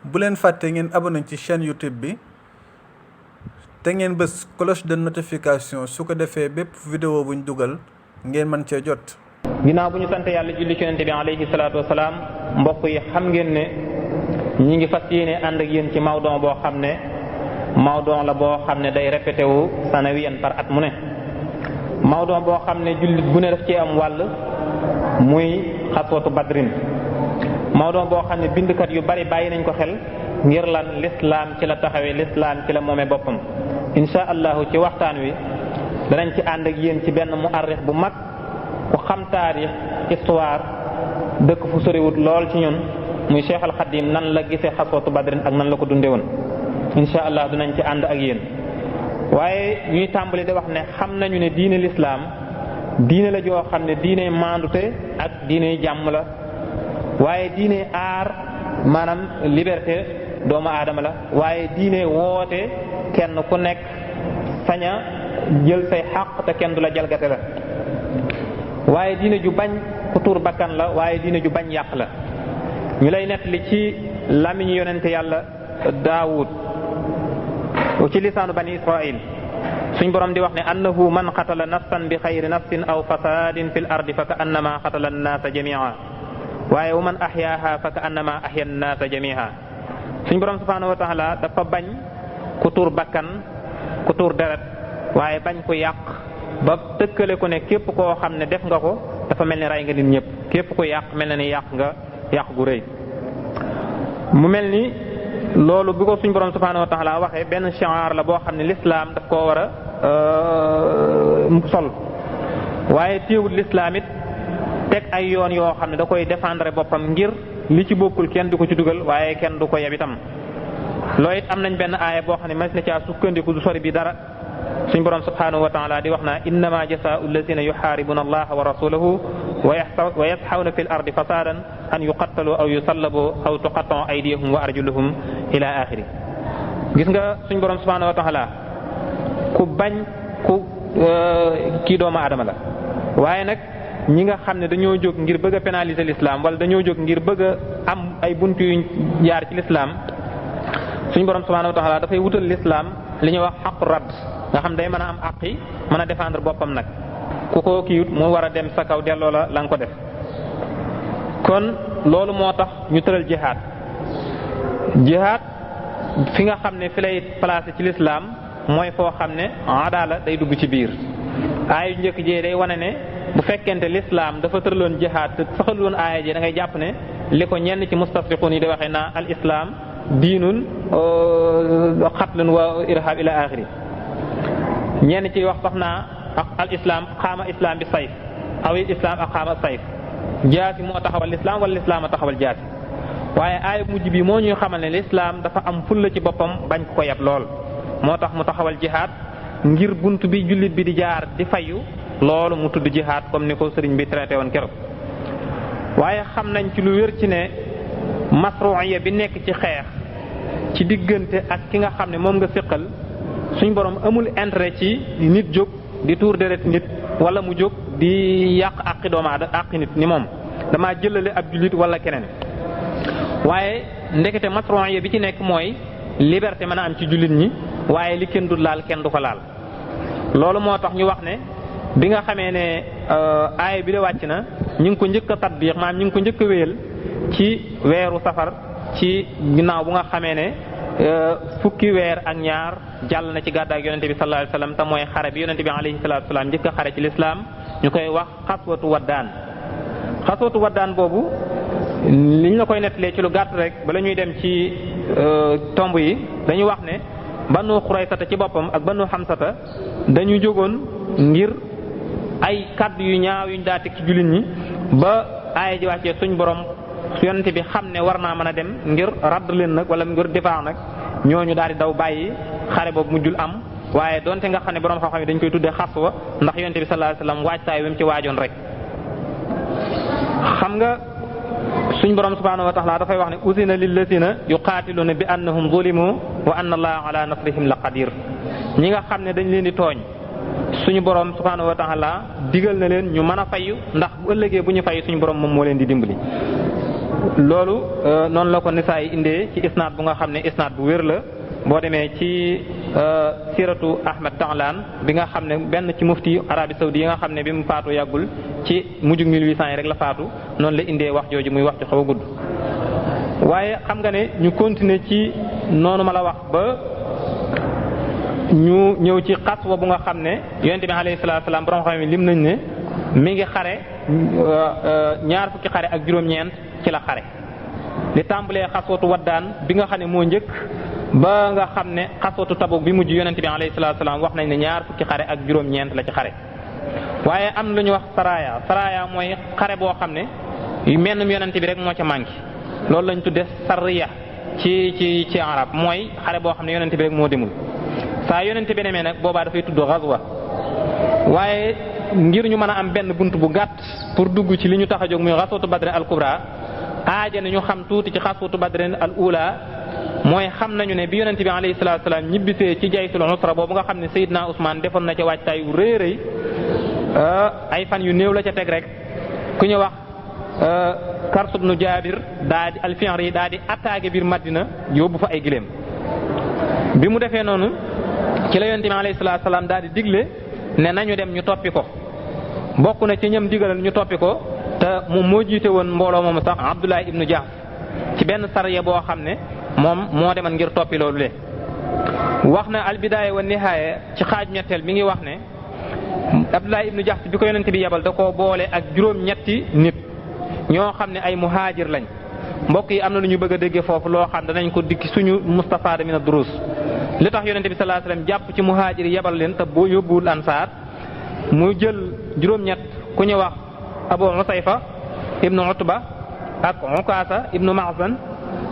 bu leen fàtte ngeen abonné ci chaîne YouTube bi te ngeen bës cloche de notification su ko defee bépp vidéo buñ dugal ngeen mën cee jot. ginnaaw bu ñu sant yàlla julli ci yonent bi alayhi salaatu wasalaam mbokk yi xam ngeen ne ñi ngi fas yéene ànd ak yéen ci mawdon boo xam ne mawdon la boo xam ne day répété wu sanawiyan par at mu ne mawdon boo xam ne jullit bu ne daf ci am wàll muy xaswatu badrin mawdon boo xam ne bindkat yu bari bàyyi nañ ko xel ngir lan lislaam ci la taxawee lislaam ci la moomee boppam insha allahu ci waxtaan wi danañ ci ànd ak yéen ci benn muarrix bu mag ku xam taarix histoire dëkk fu soriwut lool ci ñun muy Cheikh al Khadim nan la gisee xaswatu badrin ak nan la ko dundee woon insha allah dinañ ci ànd ak yéen waaye ñuy tàmbali di wax ne xam nañu ne diine lislaam diine la joo xam ne diine maandute ak diine jàmm la waaye diine aar maanaam liberté doomu aadama la waaye diine woote kenn ku nekk sañ a jël say xaq te kenn du la jalgate la waaye diine ju bañ ku tuur bakkan la waaye diine ju bañ yàq la ñu lay nettali ci làmmiñu yonente yàlla Daawud ci lisaanu bani Israil suñ borom di wax ne annahu man qatala nafsan bi xayri nafsin aw fasadin fil ardi fa ka annama qatala annaasa jamia waaye wa man ahyaaha fa ka annama ahya annaasa jamia suñ borom subhanahu wa taala dafa bañ ku tuur bakkan ku tuur deret waaye bañ ku yàq ba tëkkale ko ne képp koo xam ne def nga ko dafa mel ni rey nga nit ñëpp képp ku yàq mel na ni yàq nga yàq gu rëy mu mel ni loolu bi ko suñ borom subhanahu wa taala waxee benn shi'ar la boo xam ne lislaam daf koo war a sol waaye téewul lislaam it teg ay yoon yoo xam ne da koy défendre boppam ngir li ci bokkul kenn du ko ci dugal waaye kenn du ko yeb itam loolu it am nañ benn aaya boo xam ne mas na caa sukkandiku du sori bi dara suñ borom subhanahu wa taala di wax naa innama jasaa'u allazina yuxaaribuna allaha wa rasulahu wa yasxawna fi l ardi fasadan an yuqattalu aw yusallabu aw tuqatta'u aydiyahum wa arjuluhum ila axiri gis nga suñ borom subhanahu wa taala ku bañ ku kii doomu aadama la waaye nag ñi nga xam ne dañoo jóg ngir bëgg a pénaliser l'islam wala dañoo jóg ngir bëgg a am ay buntu yuñ jaar ci l'islam suñ borom subhanahu wa taala dafay wutal l'islam li ñuy wax xaqu radd nga xam day mën a am àq yi mën a défendre boppam nag ku ko kiiwut mu war a dem sa kaw delloo la nga ko def kon loolu moo tax ñu tëral jihaad fi nga xam ne fi lay placé ci l'islam mooy foo xam ne adala day dugg ci biir aaya yu njëkk jee day wane ne bu fekkente l'islam dafa tëraloon jihaad te saxaloon aaya ji da ngay jàpp ne li ko ñenn ci mustafriqun yi di waxee naa al islam diinun xatlun wa irhab ila axiri ñenn ci wax sax naa al islam xaama islam bi sayf aw islam ak xaama sayf jaasi moo taxawal l'islam wala l'islam a taxawal jaasi waaye aaya mujj bi moo ñuy xamal ne l'islam dafa am fulla ci boppam bañ ko yab lool moo tax mu taxawal jihaad ngir bunt bi jullit bi di jaar di fayu loolu mu tudd jihaad comme ni ko sëriñ bi traité woon keroog waaye xam nañ ci lu wér ci ne masru'iyya bi nekk ci xeex ci diggante ak ki nga xam ne moom nga séqal suñ borom amul intérêt ci nit jóg di tuur deret nit wala mu jóg di yàq àqi doomu aadama àqi nit ni moom damaa jëlale ab jullit wala keneen waaye ndekete masru'iyya bi ci nekk mooy liberté mën a am ci jullit ñi waaye li kenn du laal kenn du ko laal loolu moo tax ñu wax ne bi nga xamee ne aaya bi de wàcc na ñu ngi ko njëkk a tatbiq maanaam ñu ngi ko njëkk a wéyal ci weeru safar ci ginnaaw bu nga xamee ne fukki weer ak ñaar jàll na ci gàddaak yonente bi sallallahu alayhi wasallam te mooy xare bi yonente bi alayhi salatu wasallam njëkk a xare ci lislaam ñu koy wax xaswatu waddaan boobu liñ la koy nettalee ci lu gàtt rek bala ñuy dem ci tomb yi dañu wax ne banu xuraysata ci boppam ak banu xamsata dañu jógoon ngir ay kaddu yu ñaaw yuñ daa teg ci jullit ñi ba aaya ji wàccee suñ borom yonente bi xam ne war naa mën a dem ngir radd leen nag wala ngir difaa nag ñooñu daal di daw bàyyi xare boobu mujjul am waaye donte nga xam ne borom xam-xam yi dañ koy tuddee xaswa ndax yonente bi sallallahu alayhi wasallam waajtaay wi mu ci waajoon rek xam nga suñ borom subhanahu wa taala dafay wax ne usina lillazina yuqatiluna bi annahum zulimu wa anna allaha ala nasrihim la qadir ñi nga xam ne dañ leen di tooñ suñu borom subhanahu wa taala digal na leen ñu mën a fayu ndax bu ëllëgee bu ñu fayu suñu borom moom moo leen di dimbali loolu noonu la ko Nisaa indee ci isnaad bu nga xam ne isnaad bu wér la boo demee ci siratu Ahmad Dahlan bi nga xam ne benn ci mufti Arabie Saoudi yi nga xam ne bi mu faatu yàggul ci mujjug 1800 yi rek la faatu noonu la indee wax jooju muy wax ci xaw a gudd. waaye xam nga ne ñu continuer ci noonu ma la wax ba ñu ñëw ci xaswa bu nga xam ne yonent bi alayhi salaatu salaam borom xam ne lim nañ ne mi ngi xare ñaar fukki xare ak juróom-ñeent ci la xare li tàmbalee xaswatu waddaan bi nga xam ne moo njëkk ba nga xam ne xaswatu Tabuk bi mujj yonent bi alayhi salaatu salaam wax nañ ne ñaar fukki xare ak juróom-ñeent la ci xare. waaye am na lu ñuy wax saraya mooy xare boo xam ne mennum yonent bi rek moo ca manqué loolu lañ tudde sarriya ci arab mooy xare boo xam ne yonent bi rek moo demul saa yonent bi demee nag boobaa dafay tudd ghazwa. waaye ngir ñu mën a am benn bunt bu gàtt pour dugg ci li ñu tax a jóg muy xaswatu badrin al kubra aaja na ñu xam tuuti ci xaswatu badrin al ula mooy xam nañu ne bi yonent bi alayhi salaatu salaam ñibbisee ci jaysul usra boobu nga xam ne Seydina Ousmane defoon na ca waajtaay yu rëy rëy ay fan yu néew la ca teg rek ku ñu wax Kars ibnu Jaabir daa di al-Fi'ri daa di attaqué biir Madina yóbbu fa ay gileem bi mu defee noonu ci la yonent bi alayhi salaatu salaam daa di digle ne nañu dem ñu toppi ko bokk na ci ñam digalal ñu toppi ko te moom moo jiite woon mbooloo moomu sax Abdullah ibnu Jahsh ci benn sariya boo xam ne moom moo demal ngir toppi loolu le wax na al-Bidaaya wa Nihaaya ci xaaj ñetteel mi ngi wax ne Abdullah ibnu Jahsh bi ko yonent bi yebal da koo boole ak juróom-ñetti nit ñoo xam ne ay muhaajir lañ mbokk yi am na lu ñu bëgg a déggee foofu loo xam danañ ko dikki suñu mustafaada min ad-durus li tax yonent bi sallallahu alayhi wasallam jàpp ci muhaajir yi yebal leen te boo yóbbuwul ansaar mu jël juróom-ñett ku ñu wax Abu Usayfa ibnu Utba ak Ukaasa ibnu Mahzan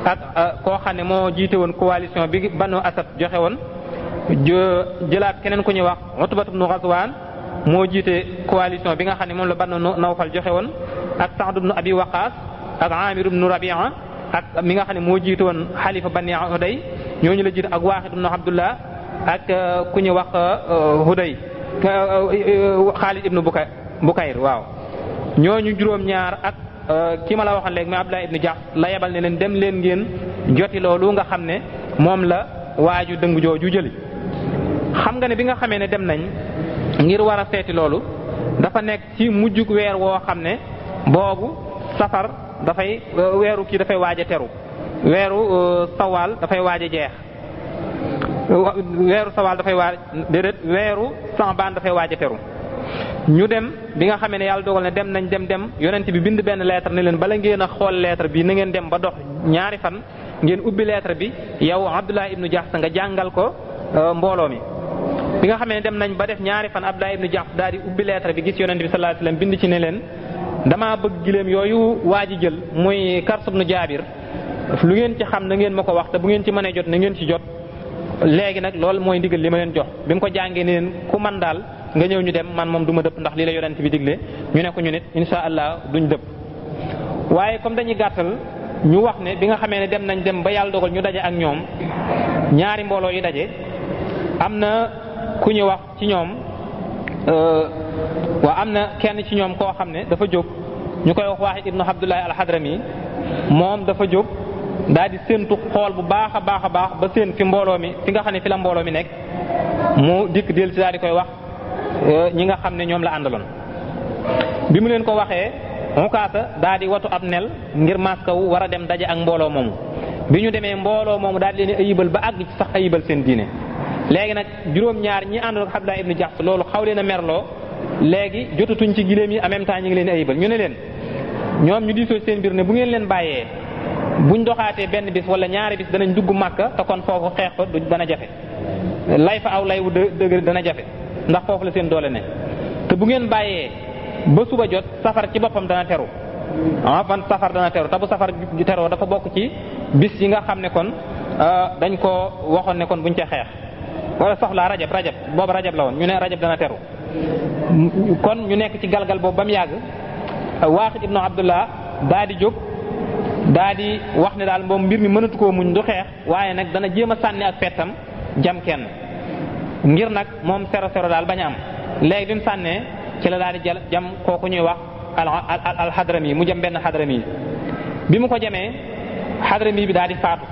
ak koo xam ne moo jiite woon coalition bi Banu Asad joxe woon jëlaat keneen ku ñuy wax Utba ibnu Ghazwan moo jiite coalition bi nga xam ne moom la Banu Nawfal joxe woon ak Sa'd ibnu Abi Waqqas ak Amir ibnu Rabi'a ak mi nga xam ne moo jiite woon xalifa Bani Huday ñooñu la jiite ak Waaqid ibnu Abdullah ak ku ñu wax Huday Xaalid ibnu Bukayr waaw ñooñu juróom-ñaar ak ki ma la waxoon léegi mais Abdullah ibnu Jahsh la yebal ne leen dem leen ngeen joti loolu nga xam ne moom la waaju dëng jooju jëli. xam nga ne bi nga xamee ne dem nañ ngir war a seeti loolu dafa nekk ci mujjug weer woo xam ne boobu safar dafay weeru kii dafay waaj a teru weeru sawaal dafay waaj a jeex weeru sawaal dafay waaj déedéet weeru Saabaan dafay waaj a teru ñu dem bi nga xamee ne yàlla dogal ne dem nañ dem yonent bi bind benn lettre ne leen bala ngeen a xool lettre bi na ngeen dem ba dox ñaari fan ngeen ubbi lettre bi yow Abdullah ibnu Jahsh nga jàngal ko mbooloo mi. bi nga xamee ne dem nañ ba def ñaari fan Abdullah ibnu Jahsh daal di ubbi lettre bi gis yonent bi sallallahu alayhi wasallam bind ci ne leen damaa bëgg gileem yooyu waa ji jël muy Kars ibnu Jaabir lu ngeen ci xam na ngeen ma ko wax te bu ngeen ci mënee jot na ngeen ci jot léegi nag loolu mooy ndigal li ma leen jox bi mu ko jàngee ne leen ku man daal nga ñëw ñu dem man moom du ma dëpp ndax lii la yonent bi digle ñu ne ko ñu nit insha allah duñ dëpp. waaye comme dañuy gàttal ñu wax ne bi nga xamee ne dem nañ dem ba yàlla dogal ñu daje ak ñoom ñaari mbooloo yi daje am na ku ñu wax ci ñoom am na kenn ci ñoom koo xam ne dafa jóg ñu koy wax Waahid ibnu Abdullah al-Hadrami moom dafa jóg daal di séentu xool bu baax a baax ba séen fi mbooloo mi fi nga xam ne fi la mbooloo mi nekk mu dikk del ci daal di koy wax ñi nga xam ne ñoom la àndaloon. bi mu leen ko waxee Ukaasa daal di watu ab nel ngir maskawu war a dem daje ak mbooloo moomu bi ñu demee mbooloo moomu daal di leen ayibal ba àgg ci sax ayibal seen diine. léegi nag juróom-ñaar ñi àndoon ak Abdullah ibnu Jahsh loolu xaw leen a merloo léegi jotatuñ ci gileem yi en même temps ñu ngi leen ayibal ñu ne leen ñoom ñu diisoo seen biir ne bu ngeen leen bàyyee buñ doxaatee benn bis wala ñaari bis danañ dugg Makka te kon foofu xeex fa du dana jafe lay fa aw lay wu dëgër dana jafe ndax foofu la seen doole ne te bu ngeen bàyyee ba suba jot safar ci boppam dana teru fan safar dana teru te bu safar teroo dafa bokk ci bis yi nga xam ne kon dañ ko waxoon ne kon buñ ca xeex wala soxlaa rajab boobu rajab la woon ñu ne rajab dana teru kon ñu nekk ci galgal boobu ba mu yàgg Waaqid ibnu Abdullah daa di jóg daa di wax ne daal moom mbir mi mënatu koo muñ du xeex waaye nag dana jéem a sànni ak pettam jam kenn ngir nag moom sero daal bañ a am léegi bi mu sànnee ci la daal di jam kooku ñuy wax al Hadrami mu jam benn Hadrami bi mu ko jamee Hadrami bi daal di faatu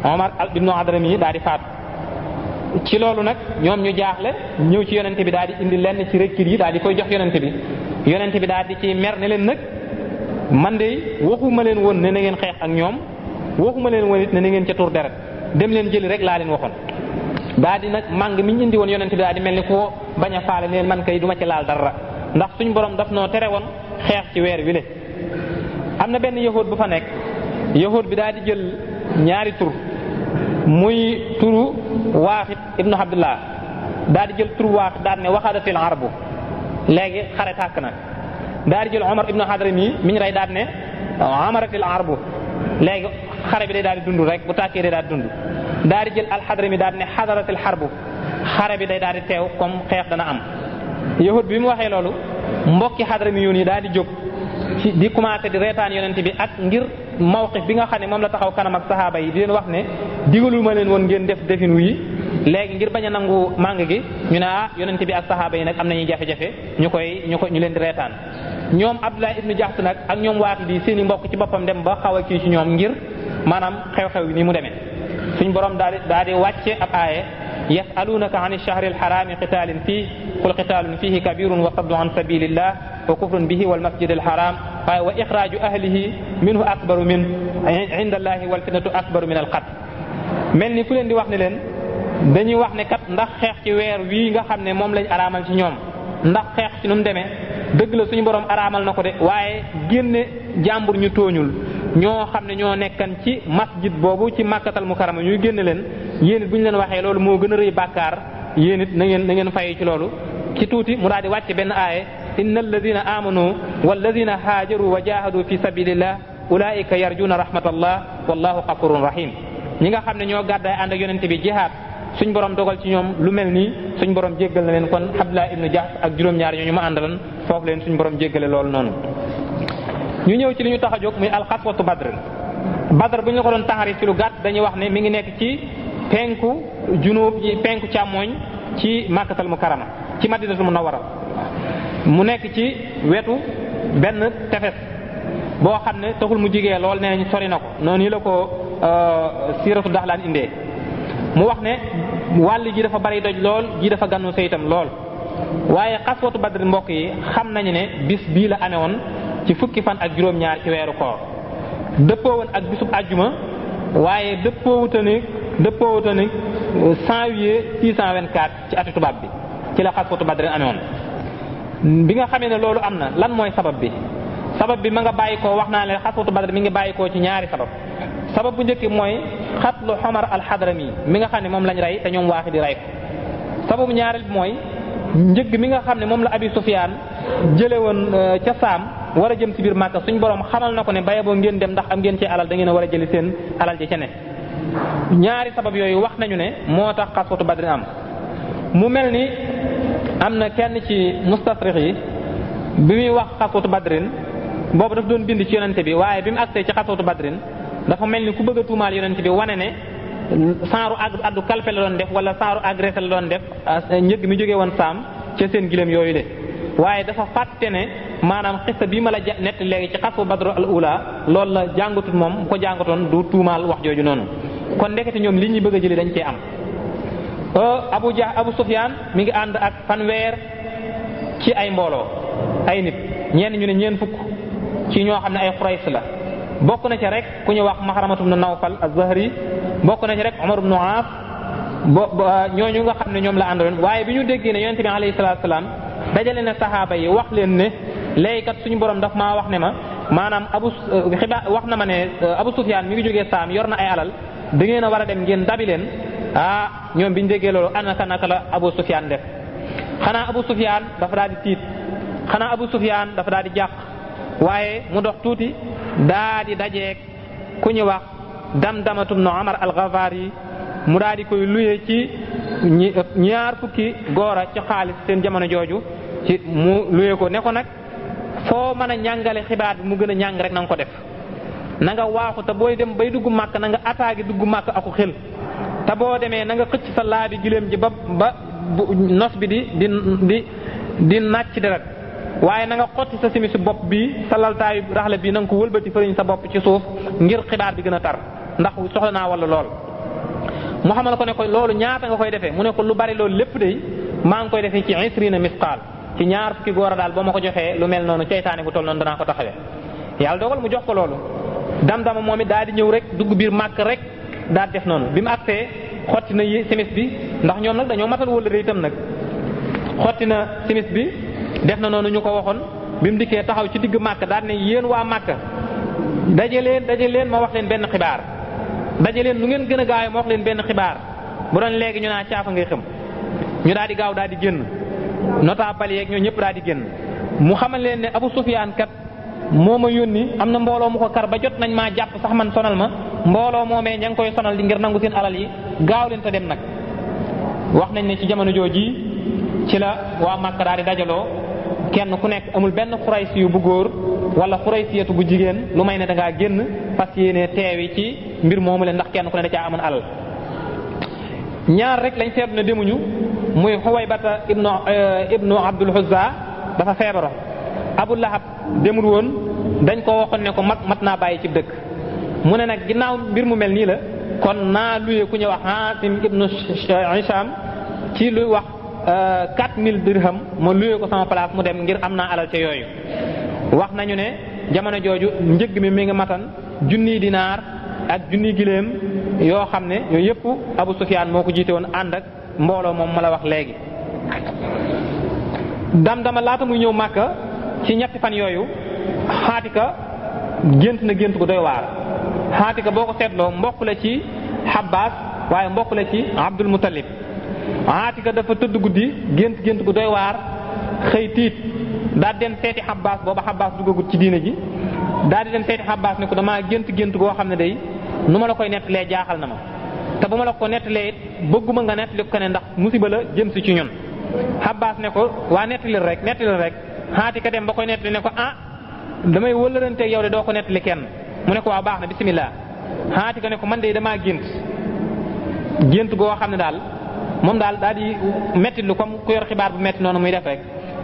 Omar ibnu Hadrami daal di faatu ci loolu nag ñoom ñu jaaxle ñëw ci yonente bi daal di indi lenn ci rekkir yi daal di koy jox yonente bi daal di ci mer ne leen nag man de waxuma leen woon ne na ngeen xeex ak ñoom waxuma leen woon it ne na ngeen ca tur deret dem leen jëli rek laa leen waxoon daal di nag màng mi ñu indi woon yonente bi daal di mel ni koo bañ a faale leen man kay duma ci laal dara ndax suñ borom daf noo tere woon xeex ci weer wi le am na benn yahuud bu fa nekk yahuud bi daal di jël ñaari tur muy turu Waaxid ibnu Abdullah daal di jël turu Waaxid daal ne waxadatil arbu léegi xare tàkk na daal di jël Omar ibnu Hadrami mi ñu rey daal ne amaratil arbu léegi xare bi day daal di dund rek bu tàkkee day daal di dund daal di jël alxadrami daal ne xadaratil xarbu xare bi day daal di teew comme xeex dana am yahud bi mu waxee loolu mbokki xadrami yoon yi daal di jóg ci di commencé di reetaan yonent bi ak ngir mawqif bi nga xam ne moom la taxaw kanam ak saxaaba yi di leen wax ne digalul ma leen woon ngeen def defin wi léegi ngir bañ a nangu màng gi ñu ne yonent bi ak saxaaba yi nag am nañuy jafe-jafe ñu leen di reetaan ñoom Abdullah ibnu Jahsh nag ak ñoom Waaqid yi seen i mbokk ci boppam dem ba xaw a kii ci ñoom ngir maanaam xew-xew ni mu demee suñ borom daal di wàcce ab aaye yasalunaka an ash-shahri al-harami qitalin fii qul qitalun fihi kabirun wa saddu an sabilillah wa kufrun bihi wal masjid al-haram waaye wa ixraaju ahlihi minhu akbaru min inda allahi wal fitnatu akbaru min al-qatl mel ni ku leen di wax ne leen dañuy wax ne kat ndax xeex ci weer wii nga xam ne moom lañ araamal ci ñoom ndax xeex ci nu mu demee dëgg la suñu borom araamal na ko de waaye génne jàmbur ñu tooñul ñoo xam ne ñoo nekkan ci masjid boobu ci Makkatal Mukarrama ñuy génne leen yéen it bu ñu leen waxee loolu moo gën a rëy bàkkaar yéen it na ngeen fayee ci loolu ci tuuti mu daal di wàcce benn aaye inna alladina amanu walladina haajaru wa jahadu fi sabilillah ulaika yarjuna rahmatallah wallahu ghafurun rahim ñi nga xam ne ñoo gàddaay ànd ak yonente bi jihaad suñ borom dogal ci ñoom lu mel nii suñ borom jéggal na leen kon Abdullah ibnu Jahsh ak juróom-ñaar ñooñu ma àndalan foofu leen suñ borom jéggale loolu noonu ñu ñëw ci li ñu tax a jóg muy alxaswatu badr bu ñu ko doon taxarif ci lu gàtt dañuy wax ne mi ngi nekk ci penku càmmooñ ci Makkatal Mukarrama ci Madinatul Munawwara mu nekk ci wetu benn tefes boo xam ne taxul mu jigee lool nee nañ sori na ko noonu la ko siiratu Daxlaan indee mu wax ne wàll ji dafa bari doj lool ji dafa gannu itam lool waaye xaswatu badr mbokk yi xam nañu ne bis bii la amee woon ci fukki fan ak juróom-ñaar ci weeru koor dëppoo woon ak bisub àjjuma waaye dëppoowuta ni janvier 624 ci ati tubaab bi ci la xaswatu badr amee woon bi nga xamee ne loolu am na lan mooy sabab bi ma nga bàyyi ko wax naa ne xaswatu badr mi ngi bàyyi ko ci ñaari sabab bu njëkk mooy xatlu Omar al-Hadrami mi nga xam ne moom lañ rey te ñoom waaxi di rey ko sababu ñaareel bi mooy njëgg mi nga xam ne moom la Abi Sufyaan jële woon ca Saam war a jëm ci biir Makka suñ borom xamal na ko ne baye boo ngeen dem ndax am ngeen ci alal da ngeen a war a jëli seen alal ji ca ne ñaari sabab yooyu wax nañu ne moo tax xaswatu badrin am mu mel ni am na kenn ci mustasrix yi bi muy wax xaswatu badrin boobu daf doon bind ci yonente bi waaye bi mu agsee ci xaswatu badrin dafa mel ni ku bëgg a tuumaal yonente bi wane ne saaru addu kalpe la doon def wala saaru agressé la doon def njëgg mi jógee woon Saam ca seen gileem yooyu de waaye dafa fàtte ne maanaam xista bii ma la nett léegi ci xaswu badru al ula loolu la jàngatut moom bu ko jàngatoon du tuumaal wax jooju noonu kon ndekete ñoom li ñuy bëgg a jëli dañ cee am Abu Sufyaan mi ngi ànd ak fanweer ci ay mbooloo ay nit ñenn ñu ne ñeen fukk ci ñoo xam ne ay Quraysh la bokk na ci rek ku ñu wax Maxramatu ibn Nawfal az-Zahri bokk na ci rek Umar ibn Aas ñooñu nga xam ne ñoom la àndaloon waaye bi ñu déggee ne yonente bi alayhi salaatu salaam dajale na saxaaba yi wax leen ne léegi kat suñu borom daf maa wax ne ma maanaam wax na ma ne Abu Sufyaan mi ngi jógee Saam yor na ay alal da ngeen a war a dem ngeen dabi leen ñoom bi ñu déggee loolu naka la Abu Sufyaan def xanaa Abu Sufyaan dafa daal di tiit xanaa Abu Sufyaan dafa daal di jàq waaye mu dox tuuti daa di dajeeg ku ñu wax Damdamatu ibn Umar al-Ghafari mu daal di koy luye ci ñaar fukki góora ci xaalis seen jamono jooju ci mu luye ko ne ko nag foo mën a ñàngale xibaar bi mu gën a ñàng rek na nga ko def na nga waaxu te booy dem bay dugg màkk na nga attaqué dugg màkk aku xel te boo demee na nga xëcc sa laabi giléem ji ba nos bi di nàcc deret waaye na nga xotti sa simisu bopp bi sa laltaayu raxle bi na nga ko wëlbati fëriñ sa bopp ci suuf ngir xibaar bi gën a tar ndax soxla naa wala lool. mu xamal ko ne ko loolu ñaata nga koy defee mu ne ko lu bari loolu lépp de maa ngi koy defee ci 20 misqaal ci ñaar fukki góor a daal boo ma ko joxee lu mel noonu ceytaane bu toll noonu danaa ko taxawee. yàlla dogal mu jox ko loolu dam-dama moom it daal di ñëw rek dugg biir màkk rek daal def noonu bi mu agsee xotti na simis bi ndax ñoom nag dañoo matal wëllëre itam nag xotti na simis bi def na noonu ñu ko waxoon bi mu dikkee taxaw ci digg màkk daal ne yéen waa màkk daje leen ma wax leen benn xibaar daje leen lu ngeen gën a gaaw ma wax leen benn xibaar bu doon léegi ñu naa caafa ngay xam ñu daal di gaaw daal di génn notable yeeg ñoo ñëpp daal di génn mu xamal leen ne Abu Sufyaan kat moo ma yónni am na mbooloo mu ko kar ba jot nañ maa jàpp sax man sonal ma mbooloo moomee ña ngi koy sonal di ngir nangu seen alal yi gaaw leen te dem nag. wax nañ ne ci jamono jooji ci la waa Màkka daal di dajaloo kenn ku nekk amul benn xuraysi yu bu góor wala xuraysiyatu bu jigéen lu may ne da ngaa génn fas yéene teewi ci mbir moomu leen ndax kenn ku ne da caa amoon alal. ñaar rek lañ seetlu ne demuñu muy Xuwaybata ibnu Abdul Uzza dafa feebaroon. Abu Lahab demul woon dañ ko waxoon ne ko mat naa bàyyi ci dëkk mu ne nag ginnaaw mbir mu mel nii la kon naa luye ku ñuy wax Haasim ibnu Hishaam ci luy wax 4000 dirham ma luye ko sama place mu dem ngir am naa alal ca yooyu. wax nañu ne jamono jooju njëgg mi ngi matan 1000 dinaar ak 1000 giléem yoo xam ne yooyu yëpp Abu Sufyaan moo ko jiite woon ànd ak mbooloo moom ma la wax léegi. dama laata muy ñëw Màkka ci ñetti fan yooyu Xaatika gént na gént gu doy waar. Xaatika boo ko seetloo mbokk la ci Xabbaas waaye mbokk la ci Abdul Muttalib. Xaatika dafa tëdd guddi gént gu doy waar xëy tiit daal dem seeti Xabbaas booba Xabbaas duggagut ci diine ji daal di dem seeti Xabbaas ne ko damaa gént goo xam ne day nu ma la koy nettalee jaaxal na ma te bu ma la ko nettalee it bëgguma nga nettali ko ne ndax musiba la jëm si ci ñun. Xabbaas ne ko waa nettali rek. Xaatika dem ba koy nettali ne ko damay wëllëranteeg yow de doo ko nettali kenn mu ne ko waaw baax na bisimilah. Xaatika ne ko man de damaa gént goo xam ne daal moom daal di metti lu comme ku yor xibaar bu metti noonu muy def rek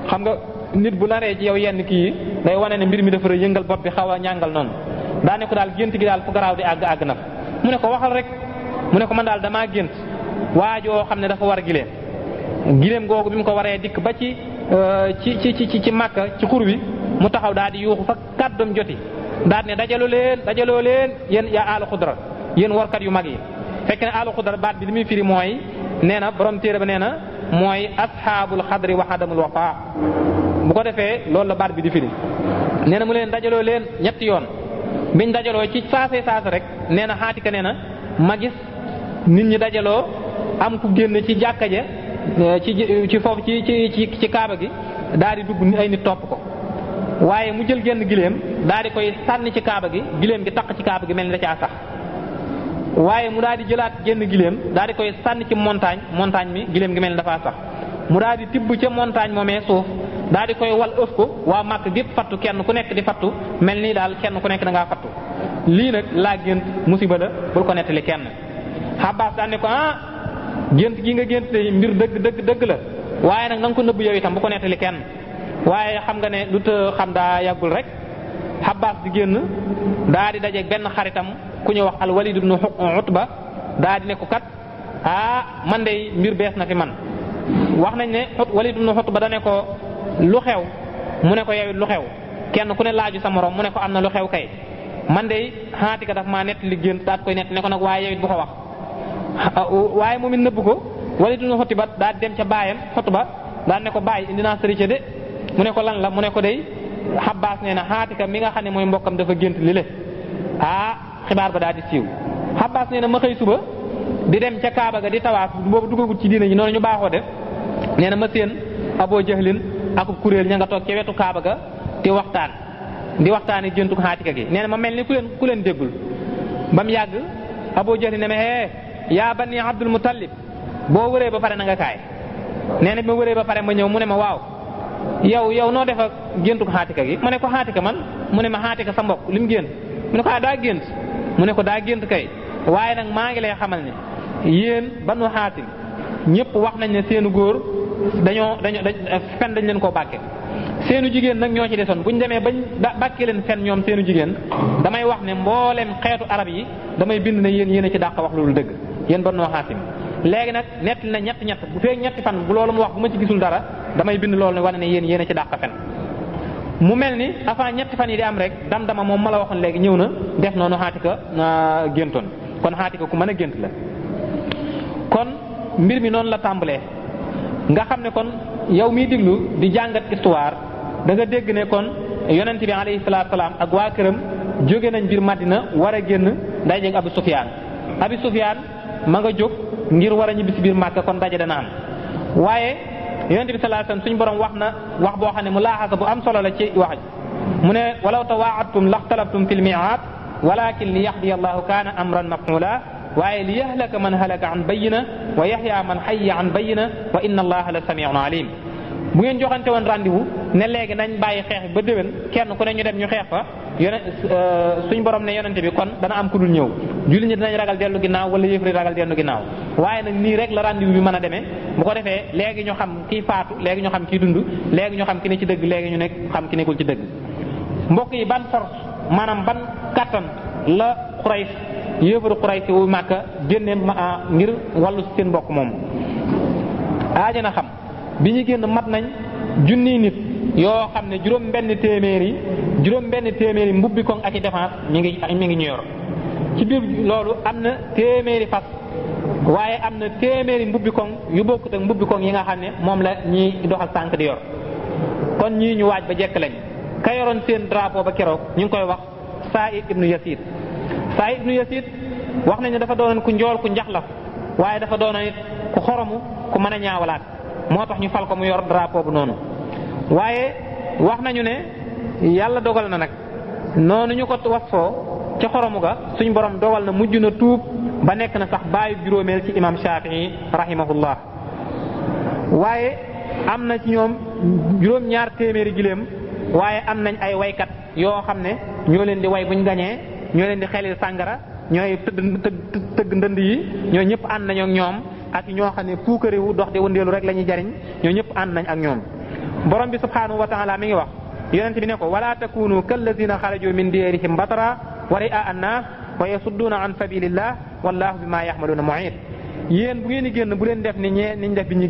xam nga nit bu naree ci yow yenn kii day wane ne mbir mi dafa yëngal bopp bi xaw a ñàngal noonu daa ne ko daal gént gi daal fu garaaw di àgg na fa mu ne ko waxal rek mu ne ko man daal damaa gént waajoo xam ne dafa war gileem googu bi mu ko waree dikk ba ci Màkka ci xur wi mu taxaw daal di yuuxu fa kàddoom joti daal ne dajaloo leen yéen yaa aalu xudra yéen warkat yu mag yi fekk ne aalu xudra baat bi li muy firi mooy nee na borom téere ba nee na mooy asxaabul xadri wa xadamul wafa bu ko defee loolu la baat bi di firi nee na mu leen dajaloo leen ñetti yoon biñ dajaloo ci saase rek nee na Xaatika nee na ma gis nit ñi dajaloo am ku génn ci jàkka ja ci foofu ci kaaba gi daal di dugg ay nit topp ko waaye mu jël genn gileem daal di koy sànni ci kaaba gi gileem gi taq ci kaaba gi mel ni da caa sax waaye mu daal di jëlaat genn gileem daal di koy sànni ci montagne mi gileem gi mel ni dafaa sax mu daal di tibb ca montagne moomee suuf daal di koy wal ëf ko waa Màkk gépp fattu kenn ku nekk di fattu mel nii daal kenn ku nekk da ngaa fattu lii nag laa gént musiba la bul ko nettali kenn. Xabbaas daan ne ko gént gi nga gént mbir dëgg la waaye nag na nga ko nëbb yow itam bu ko nettali kenn waaye xam nga ne lu të xam daa yàggul rek Xabbaas di génn daa di dajeeg benn xaritam ku ñu wax al Walid ibn Utba daa di ne ko kat man de mbir bees na fi man. wax nañ ne Walid ibn Utba da ne ko lu xew mu ne ko yow lu xew kenn ku ne laaju sa morom mu ne ko am na lu xew kay man de Xaatika daf maa nettali gént daal koy nett ne ko nag waaye yow it bu ko wax. waaye moom it nëbb ko Walid ibn Utba daal dem ca baayam Utba daal ne ko bàyyi indi naa sëriñ de mu ne ko lan la mu ne ko day Xabbaas nee na Xaatika mi nga xam ne mooy mbokkam dafa gént li le xibaar ba daal di siiw. Xabbaas nee na ma xëy suba di dem ca Kaaba ga di tawaaf boobu duggagut ci diina ji noonu ñu baaxoo def nee na ma seen Aboo Jahlin akub kuréel ña nga toog ca wetu Kaaba ga di waxtaani géntu Xaatika gi nee na ma mel ni ku leen déggul ba mu yàgg Aboo Jahlin ne ma yaa bani Abdul Muttalib boo wëree ba pare na nga kaay nee na bi ma wëree ba pare ma ñëw mu ne ma waaw yow noo def ak géntu Xaatika gi ma ne ko Xaatika man mu ne ma Xaatika sa mbokk li mu gént mu ne ko daa gént mu ne ko daa gént kay waaye nag maa ngi lay xamal ne yéen Banu Haasim ñëpp wax nañ ne seenu góor dañ fen dañ leen koo bàkke seenu jigéen nag ñoo ci desoon buñ demee bañ bàkkee leen fen ñoom seenu jigéen damay wax ne mboolem xeetu arab yi damay bind ne yéen a ci dàq wax loolu dëgg yéen Banu Haasim léegi nag nettali na ñett bu fekk ñetti fan bu loolu mu wax bu ma ci gisul dara damay bind loolu ne wane ne yéen a ci dàq fen mu mel ni avant ñetti fan yi di am rek dama moom ma la waxoon léegi ñëw na def noonu Xaatika na géntoon kon Xaatika ku mën a gént la kon mbir mi noonu la tàmbalee nga xam ne kon yow miy diglu di jàngat histoire da nga dégg ne kon yonent bi alayhi salaatu salaam ak waa këram jóge nañ biir Madina war a génn dajeeg Abu Sufyaan ma nga jóg ngir war a ñibbi si biir Màkka kon daje dana am waaye yonent bi sallallahu alayhi wasallam suñu borom wax na wax boo xam ne mu laaxasa bu am solo la ci wax mu ne walaw tawaa'adtum laxtalaftum fil mi'aad walakin li yaqdiya Allahu kaana amran maf'uula waaye li yahlaka man halaka an bayyina wa yahya man hayya an bayyina wa inna Allaha la sami'un alim bu ngeen joxante woon rendez-vous ne léegi nañ bàyyi xeex ba déwén kenn ku ne ñu dem ñu xeex fa suñ borom ne yonente bi kon dana am ku dul ñëw julli ñi dinañ ragal dellu ginnaaw wala yëfri ragal dellu ginnaaw waaye nag nii rek la rendez-vous bi mën a demee bu ko defee léegi ñu xam kii faatu léegi ñu xam kii dund léegi ñu xam ki ne ci dëgg léegi ñu nekk xam ki nekkul ci dëgg mbokk yi ban force maanaam ban kattan la Quraysh yëfru Quraysh wu Makka génne ngir wàllu seen mbokk moom aaja na xam bi ñu génn mat nañ junniy nit yoo xam ne juróom benn téeméeri mbubbi koŋ ak i défense mi ngi ñu yor ci biir loolu am na téeméeri fas waaye am na téeméeri mbubbi koŋ yu bokkut ak mbubbi koŋ yi nga xam ne moom la ñiy doxal tànk di yor kon ñii ñu waaj ba jekk lañ ka yoroon seen drapeau ba keroog ñu ngi koy wax Saïd ibnu Yasid wax nañ ne dafa doonoon ku njool ku njaxlaf waaye dafa doonoon it ku xoromu ku mën a ñaawalaat moo tax ñu fal ko mu yor drapeau bu noonu waaye wax nañu ne yàlla dogal na nag noonu ñu ko wasfoo ca xoromu ga suñ borom dogal na mujj na tuub ba nekk na sax baayu juróomeel ci imam Shafii rahimahullah waaye am na ci ñoom juróom-ñaar téeméeri giléem waaye am nañ ay waykat yoo xam ne ñoo leen di way buñ gañee ñoo leen di xelil sàngara ñooy tëgg ndënd yi ñoo ñëpp ànd nañu ak ñoom ak ñoo xam ne puukarewu dox di wëndeelu rek la ñuy jariñ ñoo ñëpp ànd nañ ak ñoom borom bi subhanahu wa ta'ala mi ngi wax yonent bi ne ko wala takunu kallazina xaraju min diyarihim batara wa ri'a an-nas wa yasudduna an sabilillah wallahu bima ya'maluna muhit yéen bu ngeen di génn bu leen def ni ñee niñ def bi ñu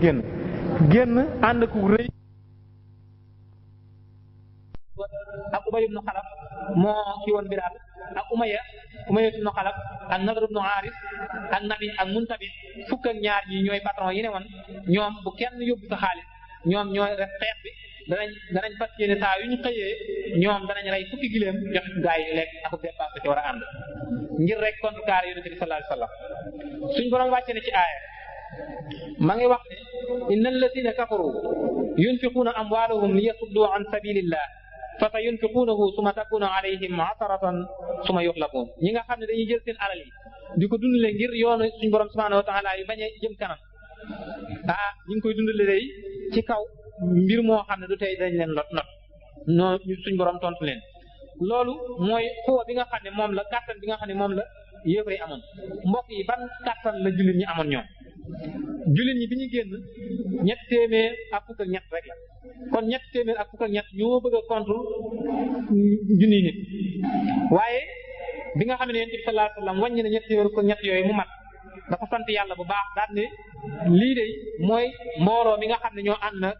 génn ànd ku rëy ak Ubay ibn Xalaf moo ci woon Bilaal ak Umayya ibn Xalaf ak Nadr ibn Haaris ak Nabi ak Muntabi fukk ak ñaar ñi ñooy patron yi ne woon ñoom bu kenn yóbbu sa xaalis ñoom ñooy def xeex bi danañ fas yéene saa yu ñu xëyee ñoom danañ rey fukki giléem jox gaa yi lekk ak dépense ci war a ànd ngir rek contrecarrer yonent bi sallallahu alayhi wasallam suñ borom wàcce na ci aaya ma ngi wax ne innal ladina kafaru yunfiquna amwaalahum liyasuddu an sabilillah fa sayunfiqunahu summa takunu alayhim asaratan summa yuxlaquun ñi nga xam ne dañuy jël seen alal yi di ko dundale ngir yoonu suñ borom subhanahu wa ta'ala yi bañ a jëm kanam ñu ngi koy dundale day ci kaw mbir moo xam ne du tey dañ leen not noo suñ borom tontu leen loolu mooy xuwa bi nga xam ne moom la kàttan bi nga xam ne moom la yéefar yi amoon mbokk yi ban kàttan la jullit ñi amoon ñoom jullit ñi bi ñu génn ñett téeméer ak fukk ak ñett rek la kon ñett téeméer ak fukk ak ñett ñoo bëgg a contre junniy nit waaye bi nga xam ne Yonent bi sallallahu alayhi wasallam wàññi na ñett téeméer ak ñett yooyu mu mat dafa sant yàlla bu baax daal ne lii de mooy mbooloo mi nga xam ne ñoo ànd na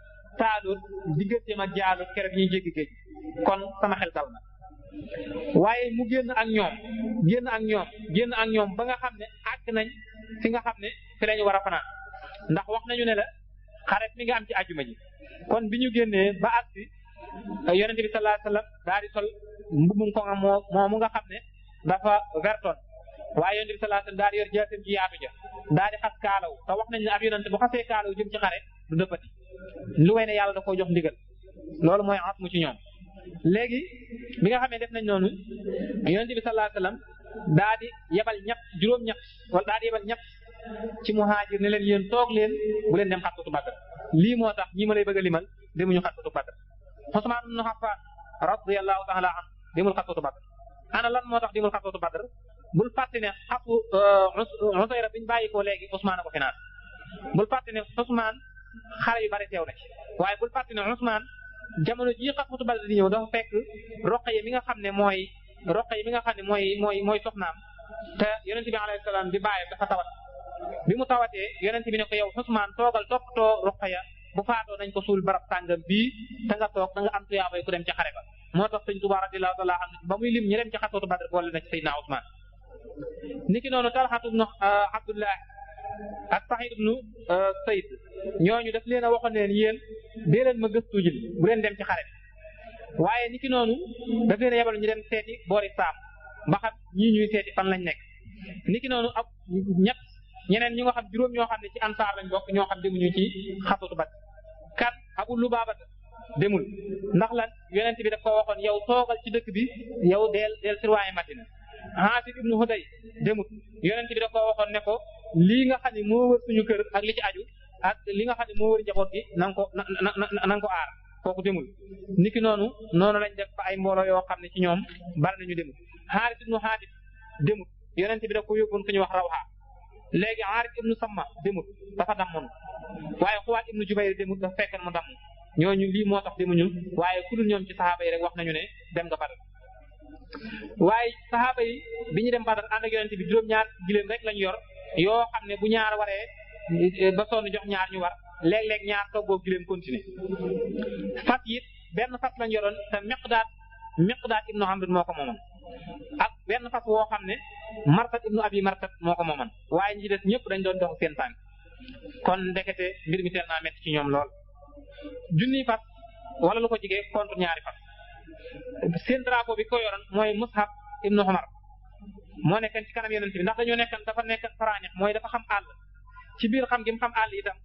Taalut digganteem ak Jaalut keroog ñuy jéggi géej kon sama xel dal na waaye mu génn ak ñoom ba nga xam ne àgg nañ fi nga xam ne fi lañu war a fanaan ndax wax nañu ne la xaret mi nga am ci àjjuma ji kon bi ñu génnee ba àgsi Yonent bi sallallahu alayhi wasallam daal di sol mbubum ko nga moomu nga xam ne dafa verton waaye Yonent bi sallallahu alayhi wasallam daal di yor jaaseem ji yaatu ja daal di xas kaalaw te wax nañ ne ab yonent bu xasee kaalaw jëm ci xare du dëppati lu way ne yàlla da koo jox ndigal loolu mooy asmu ci ñoom léegi bi nga xamee def nañ noonu Yonent bi sallallahu alayhi wasallam daa di yebal juróom-ñett wala daa di yebal ñett ci muhaajir ne leen yéen toog leen bu leen dem xaswatu Badr lii moo tax ñi ma lay bëgg a limal demuñu xaswatu Badr Usmaan ibn Affaan radiyallahu ta'ala anhu demul xaswatu Badr ana lan moo tax demul xaswatu Badr bul fàtte ne xasu Usayra biñ bàyyi ko léegi Usmaan a ko financé bul fàtte ne Usmaan xare yu bari teew na ci waaye bul fàtte ne Usmaan jamono jii xaswatu Badr di ñëw dafa fekk Ruqayya mi nga xam ne mooy soxnaam te yonent bi alayhi salaam di bàyyam dafa tawat bi mu tawatee yonent bi ne ko yow Usmaan toogal toppatoo Ruqayya bu faatoo nañ ko suul barab sàngam bii te nga toog da nga am tuyaabay ku dem ca xare ba moo tax sëñ Tuubaa radiyallaahu ta'aala anhu ba muy lim ñi dem ci xaswatu Badr boole na ci Seydina Usmaan niki noonu Talxatu ibnu Abdullah ak Saxiid ibnu Sayd ñooñu daf leen a waxoon leen yéen dee leen ma gëstu ji bu leen dem ci xare bi waaye niki noonu daf leen a yebal ñu dem seeti boori Saam ba xam ñii ñuy seeti fan lañ nekk niki noonu ab ñeneen ñi nga xam juróom ñoo xam ne ci ansaar lañ bokk ñoo xam demuñu ci xaswatu Badr kan Abu Lubaaba demul ndax lan yonent bi daf ko waxoon yow toogal ci dëkk bi yow deel sirwaaye Madina Haasib ibnu Huday demut yonent bi daf ko waxoon ne ko lii nga xam ne moo wër suñu kër ak li ci aju ak li nga xam ne moo wër njaboot gi na nga ko aar kooku demul niki noonu lañ def ba ay mbooloo yoo xam ne ci ñoom bari nañu demut Haaris ibnu Haatib demut yonent bi daf ko yóbboon fu ñu wax Rawha léegi Aaris ibnu Samma demut dafa dammoon waaye Xuwaat ibnu Jubayr demut dafa fekk mu damm ñooñu lii moo tax demuñu waaye ku dul ñoom ci saxaaba yi rek wax nañu ne dem nga Badar waaye saxaaba yi bi ñu dem Badar ànd ak yonent bi juróom-ñaar giléem rek lañu yor yoo xam ne bu ñaar waree ba sonn jox ñaar ñu war léeg-léeg ñaar toggoo giléem continuer fas it benn fas lañu yoroon te Miqdaad ibnu Amr moo ko moomoon ak benn fas woo xam ne Marsad ibnu Abi Marsad moo ko moomoon waaye ñi des ñëpp dañ doon dox seen tànk kon ndekete mbir mi teel naa metti ci ñoom lool junniy fas wala lu ko jigee contre ñaari fas seen drapeau bi ko yoroon mooy Mus'ab ibnu Umar moo nekkan ci kanam yonent bi ndax dañoo dafa nekkan faraañax mooy dafa xam àll ci biir xam gi mu xam àll itam